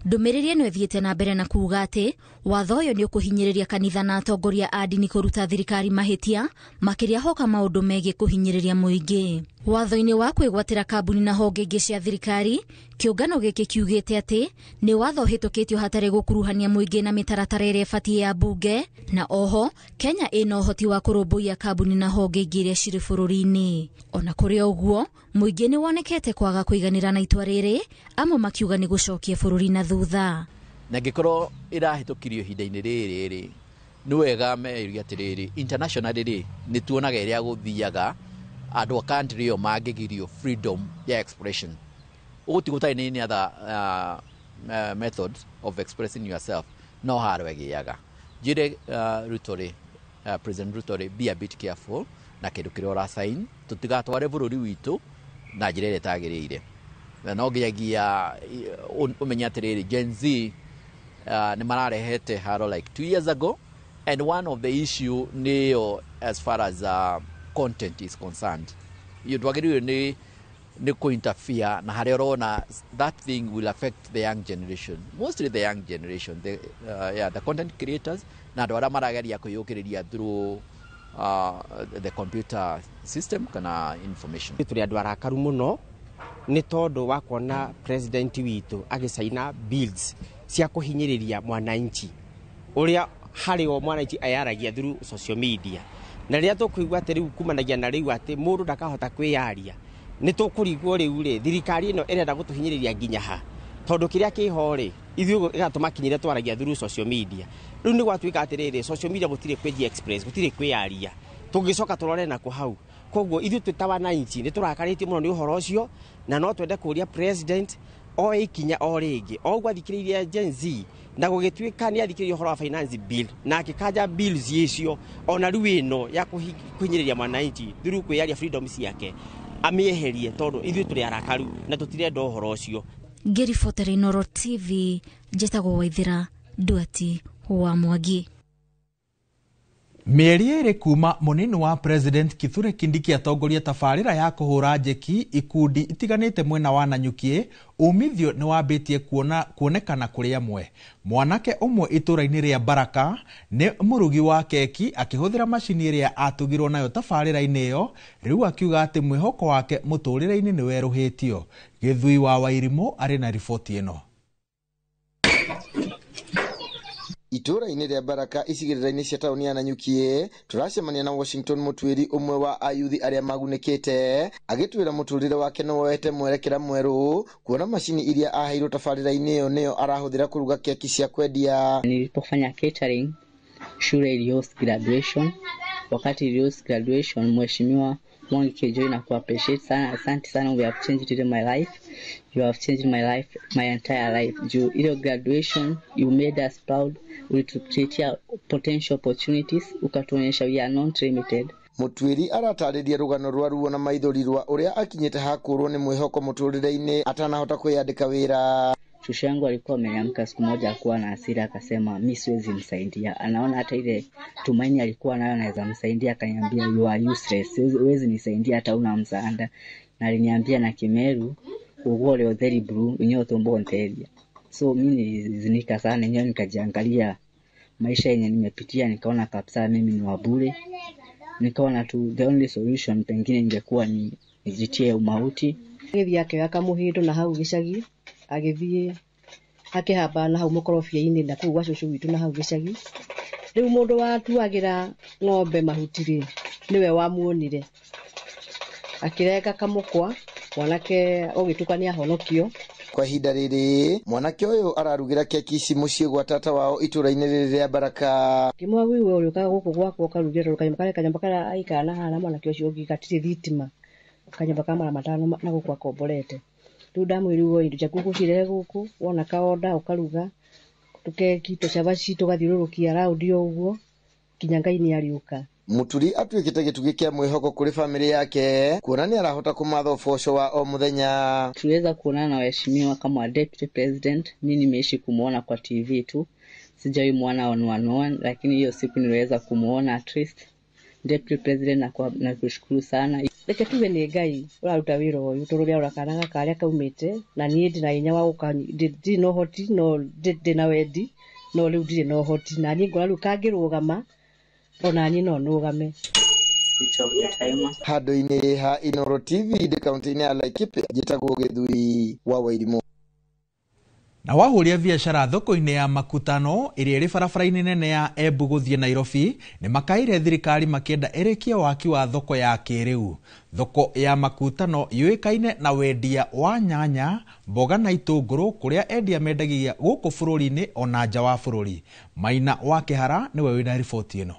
Ndũmĩrĩri ĩno ĩthiĩte na mbere na kuuga atĩ watho ũyũ nĩ ũkũhinyĩrĩria kanitha na atongoria a ndini kũruta thirikari mahĩtia makĩria hoka maũndũ megiĩ kũhinyĩrĩria mũingĩ. Watho-inĩ wa kwĩgwatĩra kambuni na honge ingĩ cia thirikari, Kĩũngano gĩkĩ kiugĩte atĩ nĩ watho ũhĩtũkĩtio hatarĩ gũkuruhania mũingĩ na mĩtaratara ĩrĩa ĩbatiĩ ya mbunge, na oho Kenya ĩna ũhoti wa kũrũmbũiya kambuni na honge ingĩ iria cirĩ bũrũri-inĩ. Ona kũrĩ ũguo, mũingĩ nĩ wonekete kwaga kũiganĩra na itua rĩrĩ, amwe makiuga nĩ gũcokia bũrũri na thutha. Na angĩkorwo ĩrahĩtũkirio ihinda-inĩ rĩrĩ rĩ, nĩ wega meyũrie atĩrĩrĩ, internationally rĩ, nĩ tuonaga ĩrĩa gũthiaga andũ a country ĩyo mangĩgirio freedom ya expression. Ũgũtigwo ũtarĩ na any other method of expressing yourself, no haro ĩgĩaga. Njĩre Ruto rĩ, President Ruto rĩ, be a bit careful na kĩndũ kĩrĩa ũra sign, tũtigatware bũrũri witũ na njĩra ĩrĩa ĩtagĩrĩire. Na no nginyagia ũmenye atĩrĩrĩ, Gen Z nĩ mararehete haro like 2 years ago, and one of the issue nĩyo as far as content is concerned. You ndwagĩrĩirwo nĩ kũ-interfere na harĩa ũrona that thing will affect the young generation, mostly the young generation, the content creators na andũ arĩa marageria kwĩyũkĩrĩria through the computer system kana information. Tũrĩ andũ arakaru mũno nĩ tondũ wa kuona president witũ agĩcaina bills cia kũhinyĩrĩria mwananchi ũrĩa harĩ o mwananchi ayaragia through social media. Na rĩrĩa tũkũigua atĩ rĩu kumanagia na rĩu atĩ mũndũ ndakahota kwĩyaria, nĩ tũkũrigwo rĩu rĩ, thirikari ĩno ĩrenda gũtũhinyĩrĩria nginya ha? Tondũ kĩrĩa kĩho rĩ, ithuĩ ĩgatũmakinyĩra twaragia through social media. Rĩu nĩ gwatuĩka atĩrĩrĩ, social media gũtirĩ kwĩji express, gũtirĩ kwĩyaria. Tũngĩcoka tũrore nako hau. Koguo ithuĩ twĩ ta wananchi nĩ tũrakarĩtio mũno nĩ ũhoro ũcio, na no twende kũria president oe ikinya o rĩngĩ. O ũguo athikĩrĩirie Gen Z na gũgĩtuĩka nĩ athikĩrĩirie ũhoro wa finance bill na akĩkanja bills icio, ona rĩu ĩno ya kũhinyĩrĩria mwananchi through kwĩyaria freedom ciake amĩeherie, tondũ ithuĩ tũrĩ arakaru na tũtirenda ũhoro ũcio. Ngĩribotera Inooro TV, njĩtagwo Waithĩra Nduati wa Mwangi. Mĩeri ĩrĩ kuma mũnini wa President Kithure Kindiki atongoria tabarĩra ya kũhũra njeki ikundi itiganĩte mwena wa Nanyuki, umithio nĩ wambĩtie kuonekana kũrĩ amwe. Mwanake ũmwe itũra-inĩ rĩa Baraka nĩ mũrugi wa keki akĩhũthĩra macini ĩrĩa atugirwo nayo tabarĩra-inĩ ĩyo, rĩu akiuga atĩ mwĩhoko wake mũtũrĩre-inĩ nĩ werũhĩtio. Gĩthui wa Wairimũ arĩ na riboti ĩno. Itũra-inĩ rĩa Baraka icigĩrĩra-inĩ cia taũni ya Nanyuki, tũracemania na Washington Mũtuĩri, ũmwe wa ayuthi arĩa magunĩkĩte, agĩtwĩra mũtũrĩre wake nĩ woete mwerekera mwerũ kuona macini iria aheirwo tabarĩra-inĩ ĩyo nĩyo arahũthĩra kũruga keki cia kwendia. Nilipofanya catering, shule ilihost graduation. Wakati ilihost graduation, Mheshimiwa Mwangi Kiunjuri, na ku appreciate sana, asante sana, we have changed my life. You have changed my life, my entire life. Juu ile graduation, you made us proud, ulitupatia potential opportunities, ukatuonyesha we are not limited. Mũtuĩri aratarĩria rũgano rwa ruo na maithori rwa ũrĩa akinyĩte hakũrwo nĩ mwĩhoko mũtũrĩre-inĩ atanahota kwĩyandĩka wĩra. Shushu yangu alikuwa ameniamka siku moja akuwa na hasira, akasema mi siwezi msaidia. Anaona hata ile tumaini alikuwa nayo naweza msaidia, akaniambia you are useless, huwezi nisaidia hata una msaada. Na aliniambia na Kimeru ugore otheri blue inyo tumbo nteria. So mimi nilizinika sana, nyenyewe nikajiangalia maisha yenye nimepitia, nikaona kabisa mimi ni wa bure. Nikaona tu the only solution pengine ingekuwa ni nijitie umauti. Agĩthiĩ akĩoya kamũhĩndo na hau gĩcagi, agĩthiĩ akĩhamba na hau mũkorobia-inĩ na kũu gwa cũcũ witũ na hau gĩcagi. Rĩu mũndũ watuagĩra ng'ombe mahuti rĩ, nĩwe wamuonire, akĩrenga kamũkwa, mwanake ũgĩtuka nĩ ahonokio. Kwa ihinda rĩrĩ mwanake ũyũ ararugĩra keki ici mũciĩ gwa tata wao itũra-inĩ rĩrĩ rĩa Baraka. Ngĩmwĩra we ũrĩũkaga gũkũ gwakwa ũkarugĩra tondũ kanyũmba karĩa kanyũmba karĩa aikaraga na haha na mwanake ũcio ũngĩ gatirĩ thitima, kanyũmba ka 500 na gũkũ akomborete. Rĩu ndamwĩrire indo ciaku ũgũcirehe gũkũ, wona kaonda ũkaruga tũkeki tũcabaci tũgathiũrũrũkia raundi o ũguo nginya Ngai nĩ arĩũka. Mũturi atuĩkĩte gĩtugĩ kĩa mwĩhoko kũrĩ famĩlĩ yake kuona nĩ arahota kũmatha ũboco wa o mũthenya. Tuliweza kuonana na waheshimiwa kama deputy president. Mimi nimeishi kumuona kwa TV tu, sijawahi muona on one one, lakini hiyo siku niliweza kumuona at least deputy president, na kushukuru sana. Reke tuge nĩ Ngai ũraruta wĩra ũyũ tondũ ũrĩa ũrakana gaka karĩa kaumĩte na niĩ ndĩ na hinya wa gũka, ndirĩ na ũhoti no ndĩ na wendi no rĩu ndirĩ na ũhoti, na niĩ ngona rĩu kangĩrũgama ona niĩ no nũgame. Handũ-inĩ ha Inooro TV ndĩ kaunti-inĩ ya Laikipia, njĩtagwo Gĩthui wa Wairimũ. Na wahũria biacara thoko-inĩ ya Makutano ĩrĩa ĩrĩ barabara-inĩ nene ya Embu gũthiĩ Nairobi nĩ makaĩire thirikari makĩenda ĩrĩkie waki wa thoko ya kĩrĩu. Thoko ya Makutano yũĩkaine na wendia wa nyanya, mboga na itũngũrũ kũrĩa endia mendagia gũkũ bũrũri-inĩ ona nja wa bũrũri. Maina wa Kĩhara nĩwe wĩna riboti ĩno.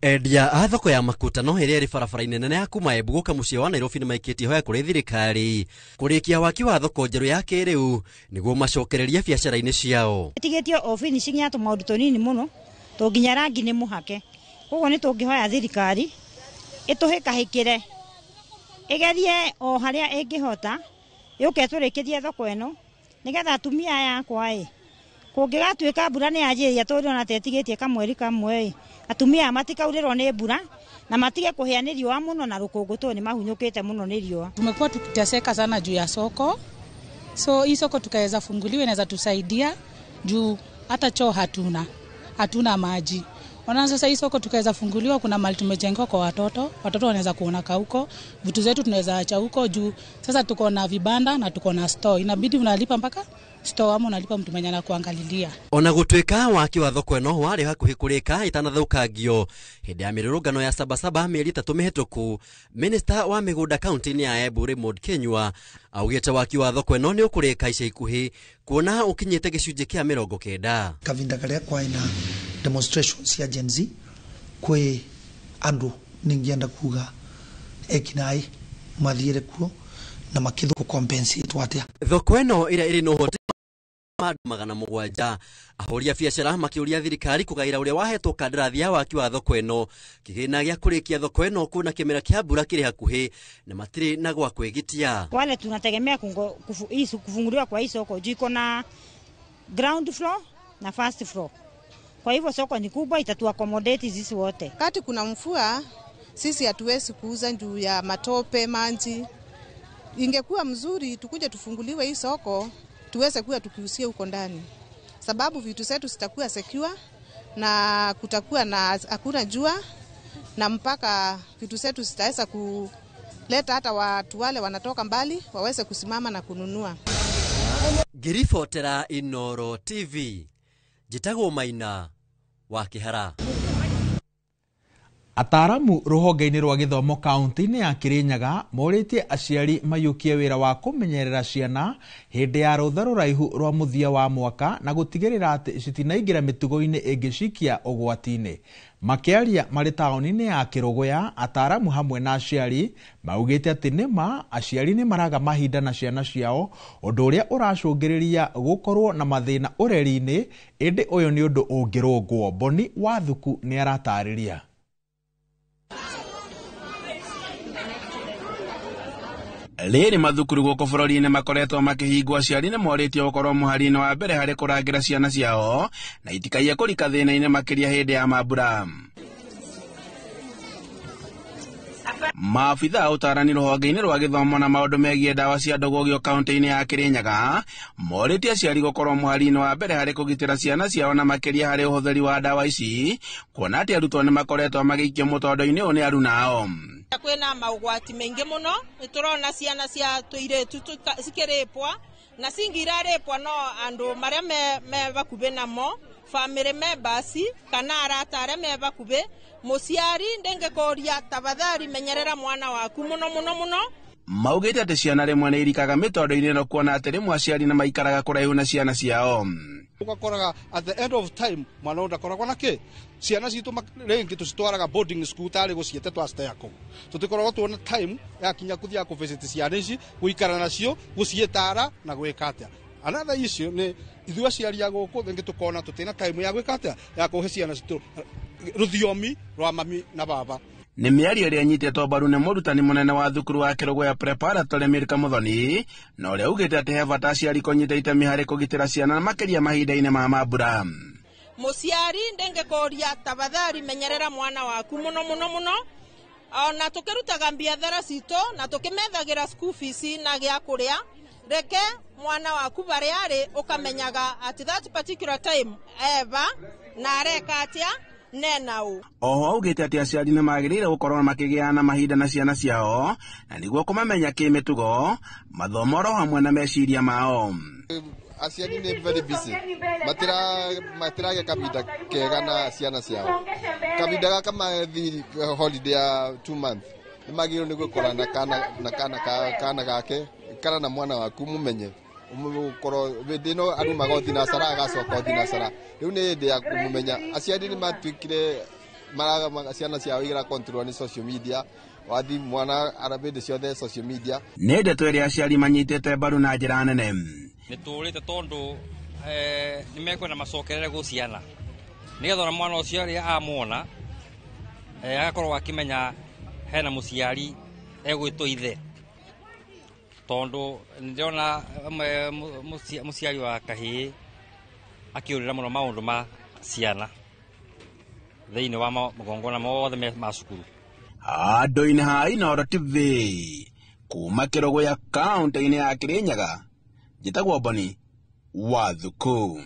Endia a thoko ya Makutano ĩrĩa ĩrĩ barabara-inĩ nene ya kuma Embu gũka mũciĩ wa Nairobi nĩ maikĩtie hoya kũrĩ thirikari kũrĩkia waki wa thoko njerũ ya kĩrĩu nĩguo macokererie biacara-inĩ ciao. Ĩtigĩtio o finishing ya tũmaũndũ tũnini mũno to nginya rangi nĩ mũhake, koguo nĩ tũngĩhoya thirikari ĩtũhĩkahĩkĩre ĩgerie o harĩa ĩngĩhota yũke ĩtũrĩkĩrie thoko ĩno nĩgetha atumia aya akwa ĩ kũngĩgatuĩka mbura nĩ yanjĩrĩria tũrĩ ona tetigĩtie kamweri kamwe ĩ atumia matikaurĩrwo nĩ mbura na matige kũhĩa nĩ riũa mũno na rũkũngũ tondũ nĩ mahunyũkĩte mũno nĩ riũa. Tumekuwa tukiteseka sana juu ya soko, so hii soko tukaweza funguliwa inaweza tusaidia juu hata choo hatuna, hatuna maji. Ona sasa hii soko tukaweza funguliwa, kuna mali tumejengewa kwa watoto, watoto wanaweza kuona huko, vitu zetu tunaweza acha huko juu sasa tuko na vibanda na tuko na store, inabidi unalipa mpaka store ama unalipa mtu mwenye anakuangalilia. Ona gũtuĩka waki wa thoko ĩno warĩ hakuhĩ kũrĩka ĩtanathũkangio hĩndĩ ya mĩrũrũngano ya Sabasaba mĩeri 3 mĩhĩtũku, minista wa mĩgũnda kaunti-inĩ ya Embu Raymond Kinyua augĩte waki wa thoko ĩno nĩ ũkũrĩka ica ikuhĩ kuona ũkinyĩte gĩcunjĩ kĩa 90. Kavinda karĩa kwaĩ na demonstration cia Gen Z kwĩ andũ ningienda kuga ekinaĩ mathiĩre kuo na makĩthũ compensate atĩa. Thoko ĩno ĩrĩa ĩrĩ na ũhoti 700 ahũri a biacara makĩũria thirikari kũgaĩra ũrĩa wahetwo kandarathi ya waki wa thoko ĩno kĩgĩna gĩa kũrĩkia thoko ĩno kuona kĩmera kĩa mbura kĩrĩ hakuhĩ na matirĩ na gwa kwĩgitia. Wale tunategemea kufunguliwa kwa hii soko juu iko na ground floor na first floor, kwa hivyo soko ni kubwa, itatu accommodate sisi wote. Kati kuna mvua sisi hatuwezi kuuza juu ya matope maji. Ingekuwa mzuri tukuje tufunguliwe hii soko tuweze kuwa tukiusia huko ndani, sababu vitu zetu zitakuwa secure na kutakuwa na hakuna jua, na mpaka vitu zetu zitaweza kuleta hata watu wale wanatoka mbali waweze kusimama na kununua. Ngiribotera Inoro TV, njĩtagwo Maina wa Kĩhara. Ataaramu rũhonge-inĩ rwa gĩthomo kaunti-inĩ ya Kirinyaga morĩtie aciari maiyũkie wĩra wa kũmenyerera ciana hĩndĩ ya rũtha rũraihu rwa mũthia wa mwaka na gũtigĩrĩra atĩ citinaingĩra mĩtugo-inĩ ĩngĩcikia ũgwati-inĩ. Makĩaria marĩ taũni-inĩ ya Kĩrũgũya, ataaramu hamwe na aciari maugĩte atĩ nĩma aciari nĩ maraga mahinda na ciana ciao, ũndũ ũrĩa ũracũngĩrĩria gũkorwo na mathĩna ũreri-inĩ, ĩndĩ ũyũ nĩ ũndũ ũngĩrũngwo. Boni Wathuku nĩ aratarĩria. Rĩrĩ mathukuru gũkũ bũrũri-inĩ makoretwo makĩhingwo, aciari nĩ morĩtio gũkorwo mũhari-inĩ wa mbere harĩ kũrangĩra ciana ciao na itikaiye kũrika thĩna-inĩ makĩria hĩndĩ ya mambura. Maabitha a ũtarani rũhonge-inĩ rwa gĩthomo na maũndũ megiĩ ndawa cia ndũgũgio kaunti-inĩ ya Kirinyaga morĩtie aciari gũkorwo mũhari-inĩ wa mbere harĩ kũgitĩra ciana ciao na makĩria harĩ ũhũthĩri wa ndawa ici, kuona atĩ arutwo nĩ makoretwo magĩikio mũtondo-inĩ ũyũ nĩ aruna ao. Kwĩna maũgwati maingĩ mũno, nĩ tũrona ciana cia tũirĩtu cikĩrĩpwa na cingi irarĩpwa no andũ marĩa me bakubĩ namo, family members kana arata arĩa me bakubĩ. Mũciari ndĩngĩkũria tafadhali menyerera mwana waku mũno mũno mũno. Maugĩte atĩ ciana rĩmwe nĩ irikaga mĩtondo-inĩ ĩno kuona atĩ rĩmwe aciari nĩ maikaraga kũraihu na ciana ciao. Ugakoraga at the end of time mwana ũyũ ndakoragwo na kĩ ciana citũ rĩngĩ tũcitwaraga boarding school tarĩ gũciĩte twaciteya kũu, tũtikoragwo tuona time yakinya kũthiaga kũvisit ciana ici, gũikara nacio, gũciĩtara na gwĩka atĩa. Another issue nĩ ithuĩ aciari a gũkũ rĩngĩ tũkona tũtina time ya gwĩka atĩa ya kũhe ciana citũ rũthiomi rwa mami na baba. Nĩ mĩario ĩrĩa ĩnyitĩtwo mbaru nĩ mũrutani mũnene wa thukuru wa Kĩrũgũya Preparatory Milka Muthoni, na ũrĩa augĩte atĩ he bata aciari kũnyita itemi harĩ kũgitĩra ciana makĩria mahinda-inĩ ma mambura. Mũciari ndĩngĩkũria tafadhali menyerera mwana waku mũno mũno mũno, ona tũkĩrutaga biathara citũ na tũkĩmethagĩra school fees na gĩa kũrĩa, reke mwana waku barĩa arĩ ũkamenyaga at that particular time eva na areka atĩa Nena ũ. Oho augĩte atĩ aciari nĩ magĩrĩire gũkorwo makĩgĩa na mahinda na ciana ciao na nĩguo kũmamenya kĩmĩtugo, mathomo oro hamwe na meciria mao. Aciari nĩ very busy, matiragĩa kahinda kega na ciana ciao. Kahinda gaka mathi holiday ya 2 months, nĩ magĩrĩirwo nĩ gũikara na kana gake kana na mwana waku, mũmenye gũkorwo hĩndĩ ĩno arumaga o thinacara, agacoka o thinacara. Rĩu nĩ hĩndĩ ya kũmũmenya. Aciari nĩ matuĩkire ciana ciao ira control nĩ social media. Wathi mwana hĩndĩ ciothe social media. Nĩ ndeto ĩrĩa aciari manyitĩte mbaru na njĩra nene. Nĩ tũrĩte tondũ nĩ mekwenda macokerere gwĩ ciana, nĩgetha ona mwana ũcio rĩrĩa amwona agakorwo akĩmenya hena mũciari egwĩtwo ithe, tondũ nĩndĩrona mũciari wa kahĩĩ akĩũrĩra mũno maũndũ ma ciana thĩinĩ wa magongona mothe ma cukuru. Handũ-inĩ ha Inooro TV kuma Kĩrũgũya, kaũntĩ-inĩ ya Kĩrĩnyaga, njĩtagwo Boni wa Thuku.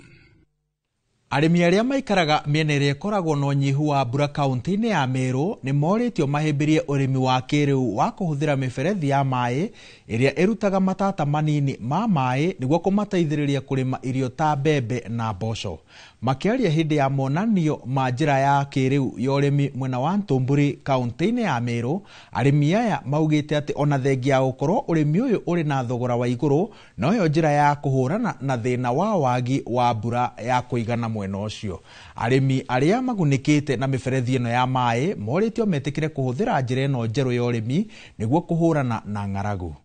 Arĩmi arĩa maikaraga mĩena ĩrĩa ĩkoragwo na ũnyihu wa mbura kaunti-inĩ ya Meru nĩ morĩtio mahĩmbĩrie ũrĩmi wa kĩrĩu wa kũhũthĩra mĩberethi ya maĩ ĩrĩa ĩrutaga matata manini ma maĩ nĩguo kũmateithĩrĩria kũrĩma irio ta mbembe na mboco. Makĩaria hĩndĩ ya monanio ma njĩra ya kĩrĩu ya ũrĩmi mwena wa Ntumburi kaunti-inĩ ya Meru, arĩmi aya maugĩte atĩ ona thengia ya gũkorwo ũrĩmi ũyũ ũrĩ na thogora wa igũrũ, noyo njĩra ya kũhũrana na thĩna wa wagi wa mbura ya kũigana mwena ũcio. Arĩmi arĩa magunĩkĩte na mĩberethi ĩno ya maĩ morĩtio metĩkĩre kũhũthĩra njĩra ĩno njerũ ya ũrĩmi nĩguo kũhũrana na ng'aragu.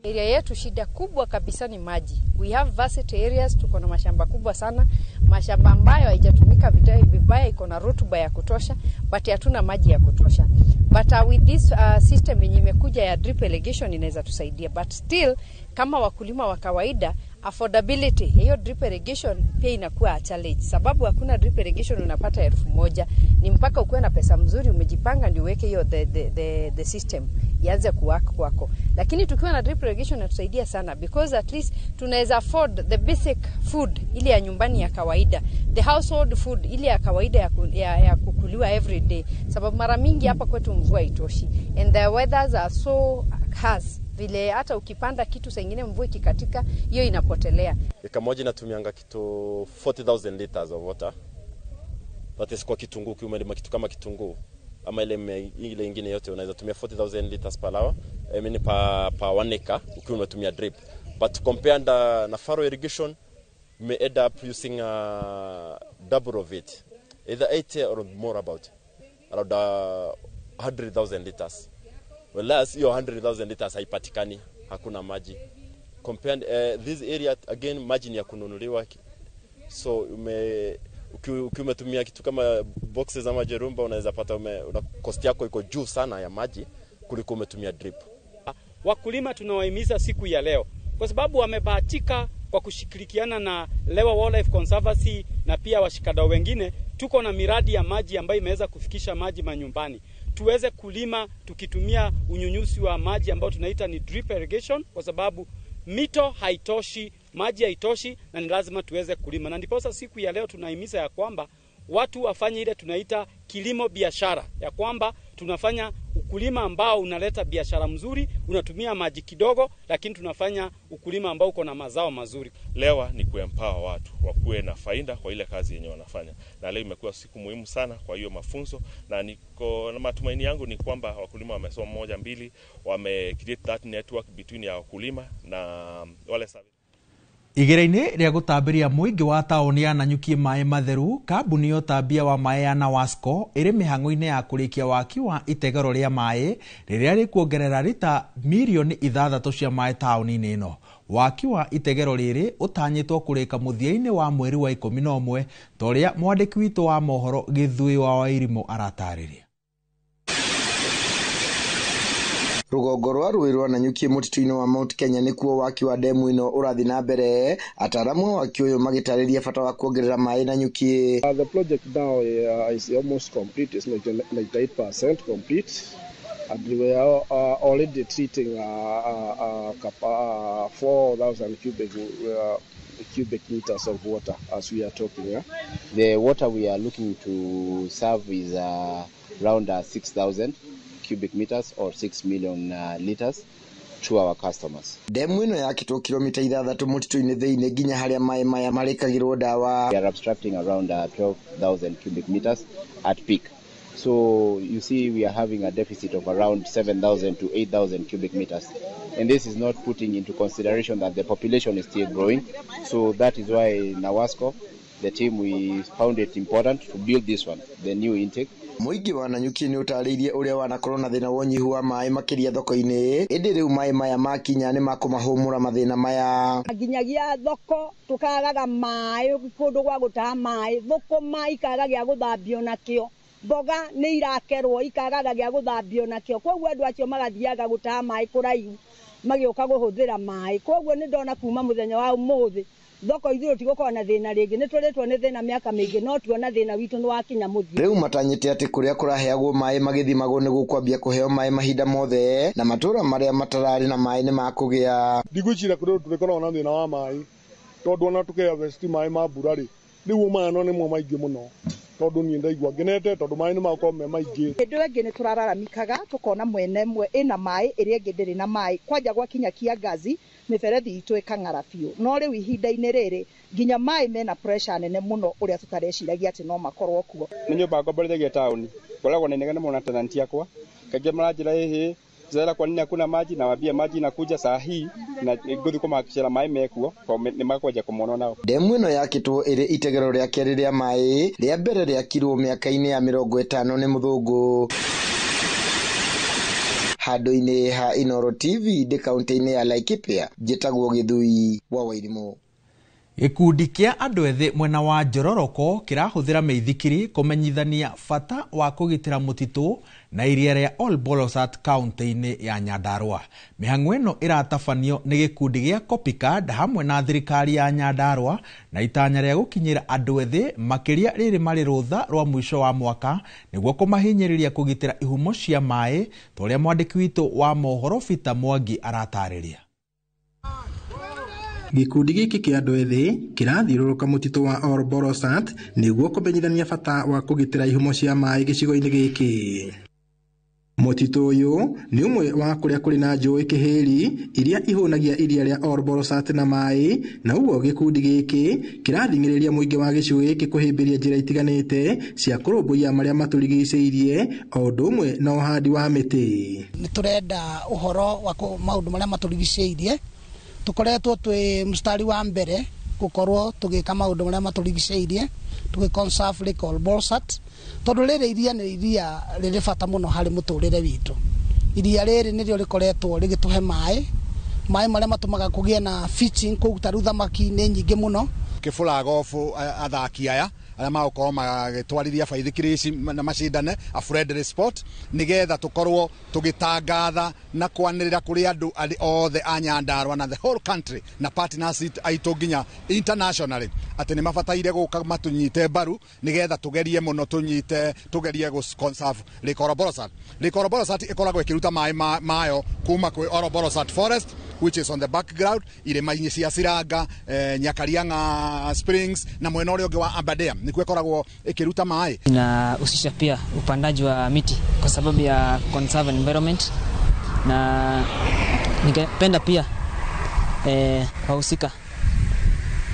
Area yetu shida kubwa kabisa ni maji. We have vast areas, tuko na mashamba kubwa sana, mashamba ambayo haijatumika vibaya, iko na rutuba ya kutosha, but hatuna maji ya kutosha. But with this system yenye imekuja ya drip irrigation inaweza tusaidia, but still kama wakulima wa kawaida, affordability hiyo drip irrigation pia inakuwa a challenge, sababu hakuna drip irrigation unapata 1000. Ni mpaka ukuwe na pesa mzuri, umejipanga ndio uweke hiyo the system ianze kuwork kwako. Lakini tukiwa na drip irrigation inatusaidia sana because at least tunaweza afford the basic food ile ya nyumbani ya kawaida, the household food ile ya kawaida ya kukuliwa every day, sababu mara mingi hapa kwetu mvua haitoshi and the weathers are so harsh, vile hata ukipanda kitu saa ingine mvua ikikatika hiyo inapotelea. Eka moja inatumianga kitu 40,000 liters of water. That is kwa kitunguu, ukiumelima kitu kama kitunguu ama ile ingine yote, unaweza tumia 40,000 liters per hour, I mean per 1 acre ukiwa umetumia drip. But compared na furrow irrigation, you may end up using double of it, either 80 or more, about around 100,000 liters. Whereas hiyo 100,000 liters haipatikani, hakuna maji. Compared this area again, maji ni ya kununuliwa, so ukiwa umetumia kitu kama boxes ama jerumba, unaweza pata cost yako iko juu sana ya maji kuliko umetumia drip. Wakulima tunawahimiza siku ya leo, kwa sababu wamebahatika kwa kushirikiana na Lewa Wildlife Conservancy na pia washikadau wengine, tuko na miradi ya maji ambayo imeweza kufikisha maji manyumbani. Tuweze kulima tukitumia unyunyuzi wa maji ambao tunaita ni drip irrigation, kwa sababu mito haitoshi, maji haitoshi, na ni lazima tuweze kulima. Na ndiposa siku ya leo tunahimiza ya kwamba watu wafanye ile tunaita kilimo biashara, ya kwamba tunafanya ukulima ambao unaleta biashara mzuri, unatumia maji kidogo, lakini tunafanya ukulima ambao uko na mazao mazuri. Lewa ni kuempower watu wakuwe na faida kwa ile kazi yenye wanafanya, na leo imekuwa siku muhimu sana kwa hiyo mafunzo, na niko na matumaini yangu ni kwamba wakulima wamesoma moja mbili, wame create that network between ya wakulima na wale service. Igera-inĩ rĩa gũtambĩria mũingĩ wa taũni ya Nanyuki maĩ matheru, kambuni ya ũtambia wa maĩ ya Nawasco ĩrĩ mĩhang'o-inĩ ya kũrĩkia waki wa itegero rĩa maĩ rĩrĩa rĩkuongerera rita mirioni 6 cia maĩ taũni-inĩ ĩno. Waki wa itegero rĩrĩ ũtanyĩtwo kũrĩka mũthia-inĩ wa mweri wa 11, ta ũrĩa mwandĩki witũ wa mohoro Gĩthuĩ wa Wairimũ aratarĩria. Rũgongo rwa rũĩ rwa Nanyuki mũtitũ-inĩ wa Mount Kenya nĩkuo waki wa ndemu ĩno ũrathiĩ na mbere, ataaramu a waki ũyũ magĩtarĩria bata wa kuongerera maĩ Nanyuki. The project now is almost complete. It's 98% complete. And we are already treating 4,000 cubic meters of water as we are talking. Yeah? The water we are looking to serve is around 6,000 cubic meters or 6 million liters to our customers. Ndemu ĩno yakĩtwo kilomita 6 mũtitũ-inĩ thĩinĩ nginya harĩa maĩ maya marĩkagĩrwo ndawa. We are abstracting around 12,000 cubic meters at peak. So you see we are having a deficit of around 7,000 to 8,000 cubic meters. And this is not putting into consideration that the population is still growing. So that is why NAWASCO, the team, we found it important to build this one, the new intake. Mũingĩ wa Nanyuki nĩ ũtarĩirie ũrĩa wanakorwo na thĩna wa ũnyihu wa maĩ makĩria thoko-inĩ, ĩndĩ rĩu maĩ maya makinya nĩ makũmahũmũra mathĩna maya. Nginyagia thoko tũkagaga maĩ kũndũ gwa gũtaha maĩ, thũkũma ikaga gĩa gũthambio nakĩo, mboga nĩ irakerwo ikagaga gĩa gũthambio nakĩo, koguo andũ acio magathiaga gũtaha maĩ kũraihu magĩũka kũhũthĩra maĩ. Koguo nĩ ndona kuma mũthenya wa ũmũthĩ thoko ithuĩ tũtigũkorwo na thĩna rĩngĩ, nĩ tũrĩtwo nĩ thĩna mĩaka mĩingĩ, no tuona thĩna witũ nĩ wakinya mũthia. Rĩu matanyĩte atĩ kũrĩa kũraheagwo maĩ magĩthimagwo nĩ gũkwambia kũheo maĩ mahinda mothe, na matũũra marĩa matararĩ na maĩ nĩ makũgĩa. Ndigwĩciria kũrĩ tũrĩkoragwo na thĩna wa maĩ, tondũ ona tũkĩharvest maĩ ma mbura rĩ, rĩu maya no nĩmo maingĩ mũno, tondũ niĩ ndaigua ngenete tondũ maĩ nĩ magũkorwo me maingĩ. Hĩndĩ ĩyo ĩngĩ nĩ tũrararamikaga tũkona mwena ĩmwe ĩna maĩ ĩrĩa ĩngĩ ndĩrĩ na maĩ, kwanja gwakinya kiangazi mĩberethi itũ ĩkang'ara biũ, no rĩu ihinda-inĩ rĩrĩ nginya maĩ mena pressure nene mũno ũrĩa tũtareciragia atĩ no makorwo kuo. Nĩ nyũmba ngomborithagia taũni, ngoragwo na inegene mũno na tenant akwa, kaingĩ maranjĩra ĩhĩ Zera kwa nini hakuna maji, na wambia maji inakuja saa hii na ngũthiĩ kũmakĩra maĩ mekuo nĩ makwanja kũmona nao. Ndemu ĩno yakĩtwo ĩrĩ itegero rĩa kerĩ rĩa maĩ, rĩa mbere rĩakirwo mĩaka-inĩ ya 50 nĩ mũthũngũ. Handũ-inĩ ha Inooro TV ndĩ kaunti-inĩ ya Laikipia, njĩtagwo Gĩthui wa Wairimũ. Gĩkundi kĩa andũ ethĩ mwena wa Njororoko kĩrahũthĩra mĩithikiri kũmenyithania bata wa kũgitĩra mũtitũ na iria rĩa Ol Bolosat kaunti-inĩ ya Nyandarua. Mĩhang'o ĩno ĩratabanio nĩ gĩkundi gĩa Copycard hamwe na thirikari ya Nyandarua na itanya rĩa gũkinyĩra andũ ethĩ makĩria rĩrĩ marĩ rũtha rwa mũico wa mwaka nĩguo kũmahinyĩrĩria kũgitĩra ihumo cia maĩ ta ũrĩa mwandĩki witũ wa mohoro Peter Mwangi aratarĩria. Gĩkundi gĩkĩ kĩa andũ ethĩ kĩrathiũrũrũka mũtitũ wa Ol Bolosat nĩguo kũmenyithania bata wa kũgitĩra ihumo cia maĩ gĩcigo-inĩ gĩkĩ. Mũtitũ ũyũ nĩ ũmwe wa kũrĩa kũrĩ na njũĩ kĩhĩri iria ihũnagia iria rĩa Ol Bolosat na maĩ, na ũguo gĩkundi gĩkĩ kĩrathing'ĩrĩria mũingĩ wa gĩcigo gĩkĩ kũhĩmbĩria njĩra itiganĩte cia kũrũmbũiya marĩa matũrigicĩirie o ũndũ ũmwe na ũhandi wa mĩtĩ. Nĩ tũrenda ũhoro wa maũndũ marĩa matũrigicĩirie, tukoretwo twi mstari wa mbere gukorwo tugika maundu maria maturigiceirie tugi conserve Lake Ol Bolosat, tondu riri iria ni iria riri bata muno hari muturire witu. Iria riri nirio rikoretwo rigituhe mai mai maria matumaga kugie na fishing kuu ta riu thamaki ni nyingi muno. Kibũraga obu athaki aya arĩa magũkorwo magĩtwarithia baithikiri ici na macindane a friendly sport nigetha tukorwo tugitangatha na kwanĩrĩra kũrĩ andũ othe a Nyandarua na the whole country na partners aitũ nginya internationally atĩ nĩ mabataire gũka matunyite mbaru nigetha tugerie mũno tunyite tugerie gũ conserve Lake Ol Bolosat. Lake Ol Bolosat ĩkoragwo ĩkĩruta maĩ mayo kuma kwĩ Ol Bolosat forest which is on the background, irĩma-inĩ cia Ciranga, Nyakarianga Springs na mwena ũrĩa ũngĩ wa Aberdare nĩkuo ĩkoragwo ĩkĩruta maĩ. Inahusisha pia upandaji wa miti kwa sababu ya conserve environment, na ningependa pia wahusika.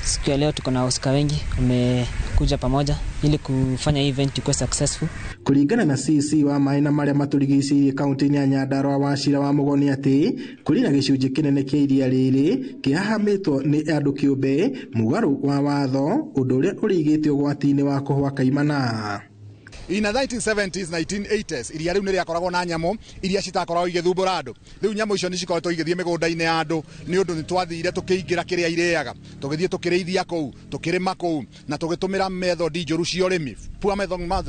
Siku ya leo tuko na wahusika wengi wamekuja pamoja ili kufanya event ikuwe successful. Kuringana na CC wa maĩ na marĩa matũrigicĩirie kaunti-inĩ ya Nyandarua Wachira wa Mũgoni atĩ kũrĩ na gĩcunjĩ kĩnene kĩa iria rĩrĩ kĩhahamĩtwo nĩ andũ kĩũmbe mũgarũ wa watho, ũndũ ũrĩa ũrĩigĩte ũgwati-inĩ wa kũhwa kaimana. In the 1970s, 1980s, iria rĩu nĩ rĩakoragwo na nyamũ iria citakoragwo igĩthumbũra andũ. Rĩu nyamũ icio nĩ cikoretwo igĩthiĩ mĩgũnda-inĩ ya andũ nĩ ũndũ nĩ twathire tũkĩingĩra kĩrĩa irĩaga, tũgĩthiĩ tũkĩrĩithia kũu, tũkĩrĩma kũu, na tũgĩtũmĩra method njũru cia ũrĩmi, poor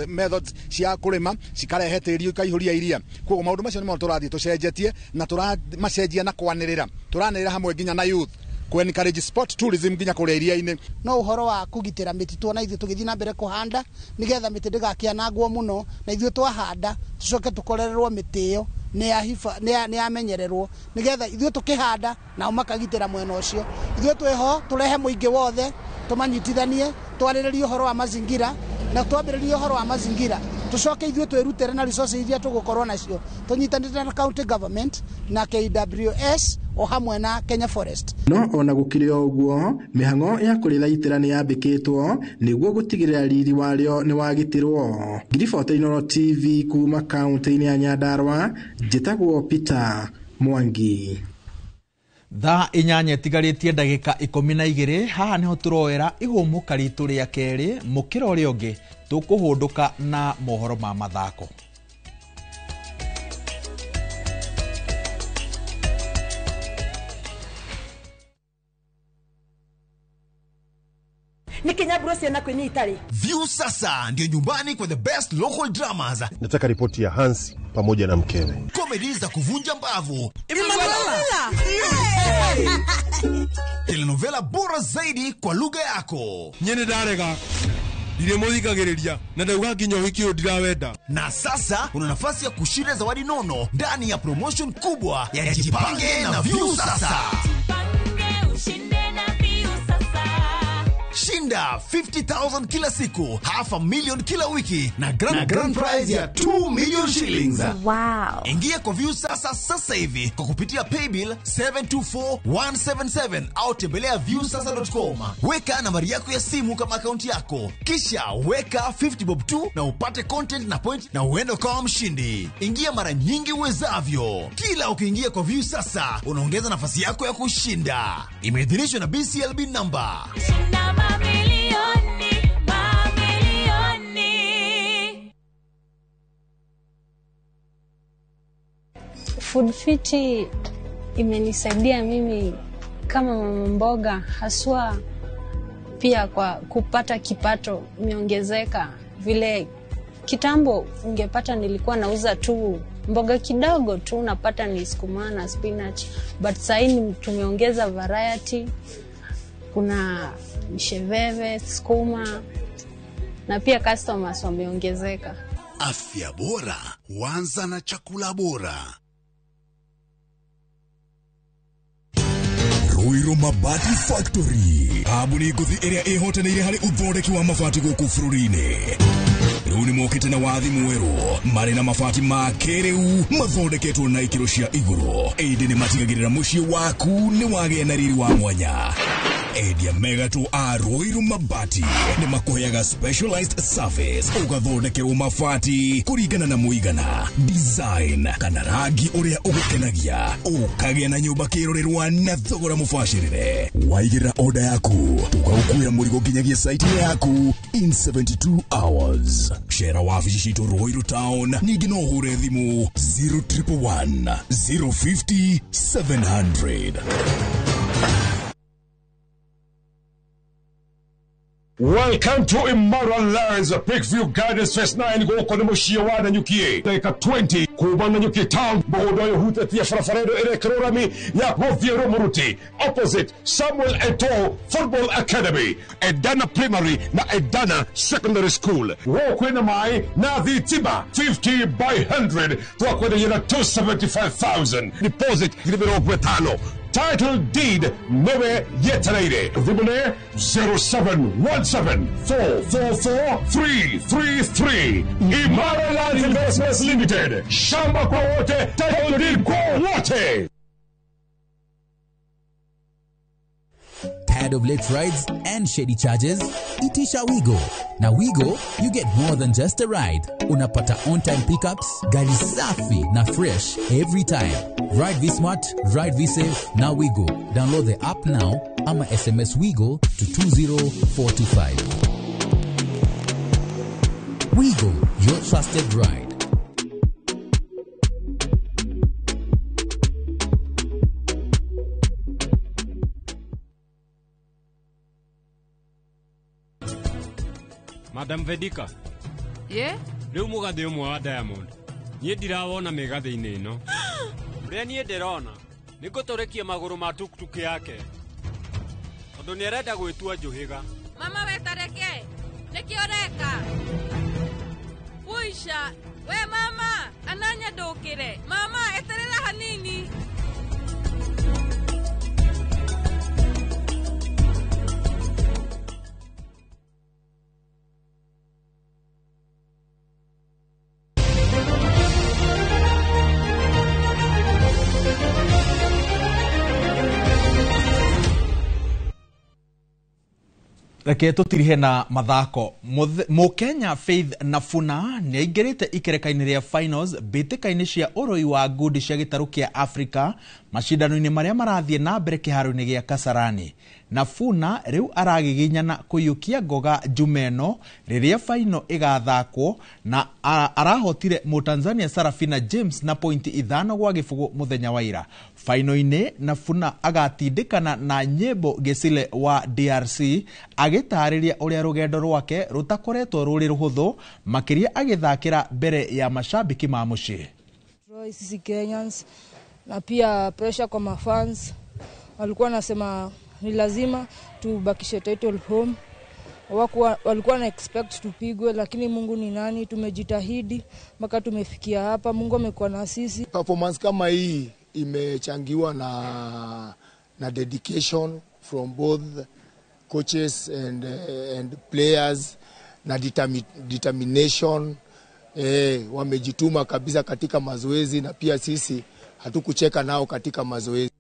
methods cia kũrĩma cikarehe tĩri ikaihũria iria. Koguo maũndũ macio nĩmo tũrathiĩ tũcenjetie na tũramacenjia na kwanĩrĩra, tũranĩrĩra hamwe nginya na youth ku encourage sport tourism nginya kũrĩa iria-inĩ. No ũhoro wa kũgitĩra mĩtitũ ona ithuĩ tũgĩthiĩ na mbere kũhanda nĩgetha mĩtĩ ndĩgakĩanangwo mũno, na ithuĩ twahanda tũcoke tũkorererwo mĩtĩ ĩyo nĩ yamenyererwo nĩgetha ithuĩ tũkĩhanda nao makagitĩra mwena ũcio. Ithuĩ twĩho tũrehe mũingĩ wothe tũmanyitithanie, twarĩrĩrie ũhoro wa mazingira na twambĩrĩrie ũhoro wa mazingira, tũcoke ithuĩ twĩrutĩre na resources iria tũgũkorwo nacio tũnyitanĩte na county government na KWS o hamwe na Kenya Forest. No ona gũkĩrĩ o ũguo, mĩhang'o ya kũrĩthaitĩra nĩ yambĩkĩtwo nĩguo gũtigĩrĩra riri warĩo nĩ wagitĩrwo. Ngiribota Inooro TV kuma kaunti-inĩ ya Nyandarua, njĩtagwo Peter Mwangi. Thaa 8 ĩtigarĩtie ndagĩka 12, haha nĩho tũroera ihũmũka ritũ rĩa kerĩ, mũkĩra ũrĩa ũngĩ tũkũhũndũka na mohoro ma mathako. View sasa ndio nyumbani kwa the best local dramas. Nataka ripoti ya Hans pamoja na mkewe. Comedy za kuvunja mbavu. Telenovela bora zaidi kwa lugha yako. Nyene ndarega. Ndiremuthikagiriria na ndauga nginya uhiki uyu ndirawenda. Na sasa una nafasi ya kushinda zawadi nono ndani ya promotion kubwa ya Jipange na View sasa. Jipange ushinde na View sasa. Shinda 50,000 kila siku, 500,000 kila wiki na grand prize ya 2 million shillings. Wow. Ingia kwa View sasa sasa hivi kwa kupitia paybill 724177 au tembelea viewsasa.com. Weka nambari yako ya simu kama akaunti yako, kisha weka 50 bob tu na upate content na point na uende ukawa mshindi. Ingia mara nyingi uwezavyo. Kila ukiingia kwa View sasa unaongeza nafasi yako ya kushinda. Imeidhinishwa na BCLB number. Shinda mamilioni, mamilioni. Food Fiti imenisaidia mimi kama mama mboga, haswa pia kwa kupata kipato imeongezeka. Vile kitambo ungepata nilikuwa nauza tu mboga kidogo tu, unapata ni sukuma na spinach, but sasa tumeongeza variety. Kuna msheveve, sukuma na pia customers wameongezeka. Afya bora huanza na chakula bora. Ruiru Mabati Factory, kambuni ngũthi ĩrĩa ĩhotanĩire harĩ ũthondeki wa mabati gũkũ bũrũri-inĩ. Rĩu nĩ mokĩte na wathi mwerũ marĩ na mabati ma kĩrĩu mathondeketwo na ikĩro cia igũrũ, ĩndĩ nĩ matigagĩrĩra mũciĩ waku nĩ wagĩa na riri wa mwanya. Endia mega tu a Ruiru Mabati nĩ makũheaga specialized service, ũgathondekerwo mabati kũringana na mũigana, design kana rangi ũrĩa ũgũkenagia, ũkagĩa na nyũmba kĩrorerwa na thogora mũbacĩrĩre. Waigĩrĩra order yaku tũgagũkuĩra mũrigo nginyagia site yaku in 72 hours. Cera wabici citũ Ruiru Town, ningĩ no ũhũre thimũ 0111 050 700. Welcome to Imara Lands, Peakview Gardens Phase 9 gũkũ nĩ mũciĩ wa Nanyuki. Ndagĩka 20 kuma Nanyuki town, mũgũnda ũyũ ũhutĩtie barabara ĩno ĩrekĩrwo rami ya gũthiĩ Rũmũruti, opposite Samuel Eto'o Football Academy, Edana Primary na Edana Secondary School. Gũkũ kwĩna maĩ na thitima 50 by 100 twakwenderia na 275,000 deposit 50,000. Title deed newe yetereire. Thimũ 0717 444 333. Imara Land Investments Limited. Shamba kwa wote, title deed kwa wote. Tired of late rides and shady charges? Itisha Wigo. Na Wigo, you get more than just a ride. Unapata on-time pickups, gari safi na fresh every time. Ride V-Smart, ride V-Safe, na Wigo. Download the app now ama SMS Wigo to 20425. Wigo, your trusted ride. Madam Vedika. Ye? Rĩu mũgathĩ ũmwe wa Diamond. Niĩ ndirawona mĩgathĩ-inĩ ĩno. Ũrĩa niĩ ndĩrona nĩ ngũtũrĩkia magũrũ ma tuktuk yake. Tondũ nĩarenda gwĩtua njũhĩga. Mama we tareke. Nĩkĩ ũreka? Uisha, we mama, ananya ndũkĩre. Mama Reke tũtirihe na mathako. Mũkenya Faith Nafuna nĩ aingĩrĩte ikereka-inĩ rĩa finals mbĩtĩka-inĩ cia ũrũi wa ngundi cia gĩtarũ kĩa Africa macindano-inĩ marĩa marathiĩ na mbere kĩharo-inĩ gĩa Kasarani. Nafuna rĩu aragiginyana kũiyũkia ngoga Jumeno rĩrĩa final ĩgathakwo na arahotire Mũtanzania Sarafina James na pointi 5-0 mũthenya wa ira. Final-inĩ Nafuna agatindĩkana na Nyimbo Gesile wa DRC agĩtarĩria ũrĩa rũgendo rwake rũtakoretwo rũrĩ rũhũthũ makĩria agĩthakĩra mbere ya mashabiki ma mũciĩ. Sisi Kenyans na pia pressure kwa mafans walikuwa nasema ni lazima tubakishe title home. Walikuwa na expect tupigwe, lakini Mungu ni nani, tumejitahidi mpaka tumefikia hapa. Mungu amekuwa na sisi. Performance kama hii imechangiwa na dedication from both coaches and players na determination. Wamejituma kabisa katika mazoezi na pia sisi hatukucheka nao katika mazoezi.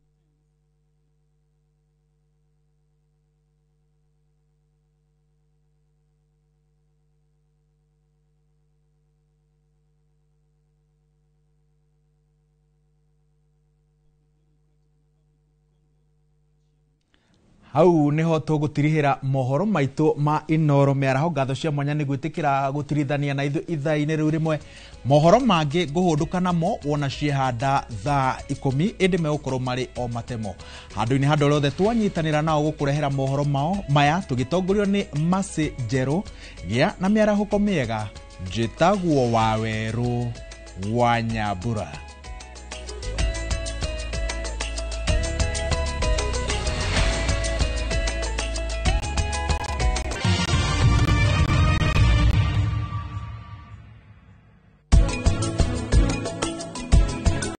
Hau niho tũgũtirihĩra mohoro maitũ ma Inoro mĩaraho. Ngatho cia mwanya nĩ gwĩtĩkĩra gũtirithania na ithuĩ ithaa-inĩ rĩu rĩmwe. Mohoro mangĩ ngũhũndũka namo wona ciehanda thaa 10 ĩndĩ megũkorwo marĩ o matemo. Handũ-inĩ handũ rĩothe twanyitanĩra nao gũkũrehera mohoro mao maya tũgĩtongorio nĩ Mercy Njerũ. Gĩa na mĩarahũko mĩega. Njĩtagwo Wawerũ wa Nyambura.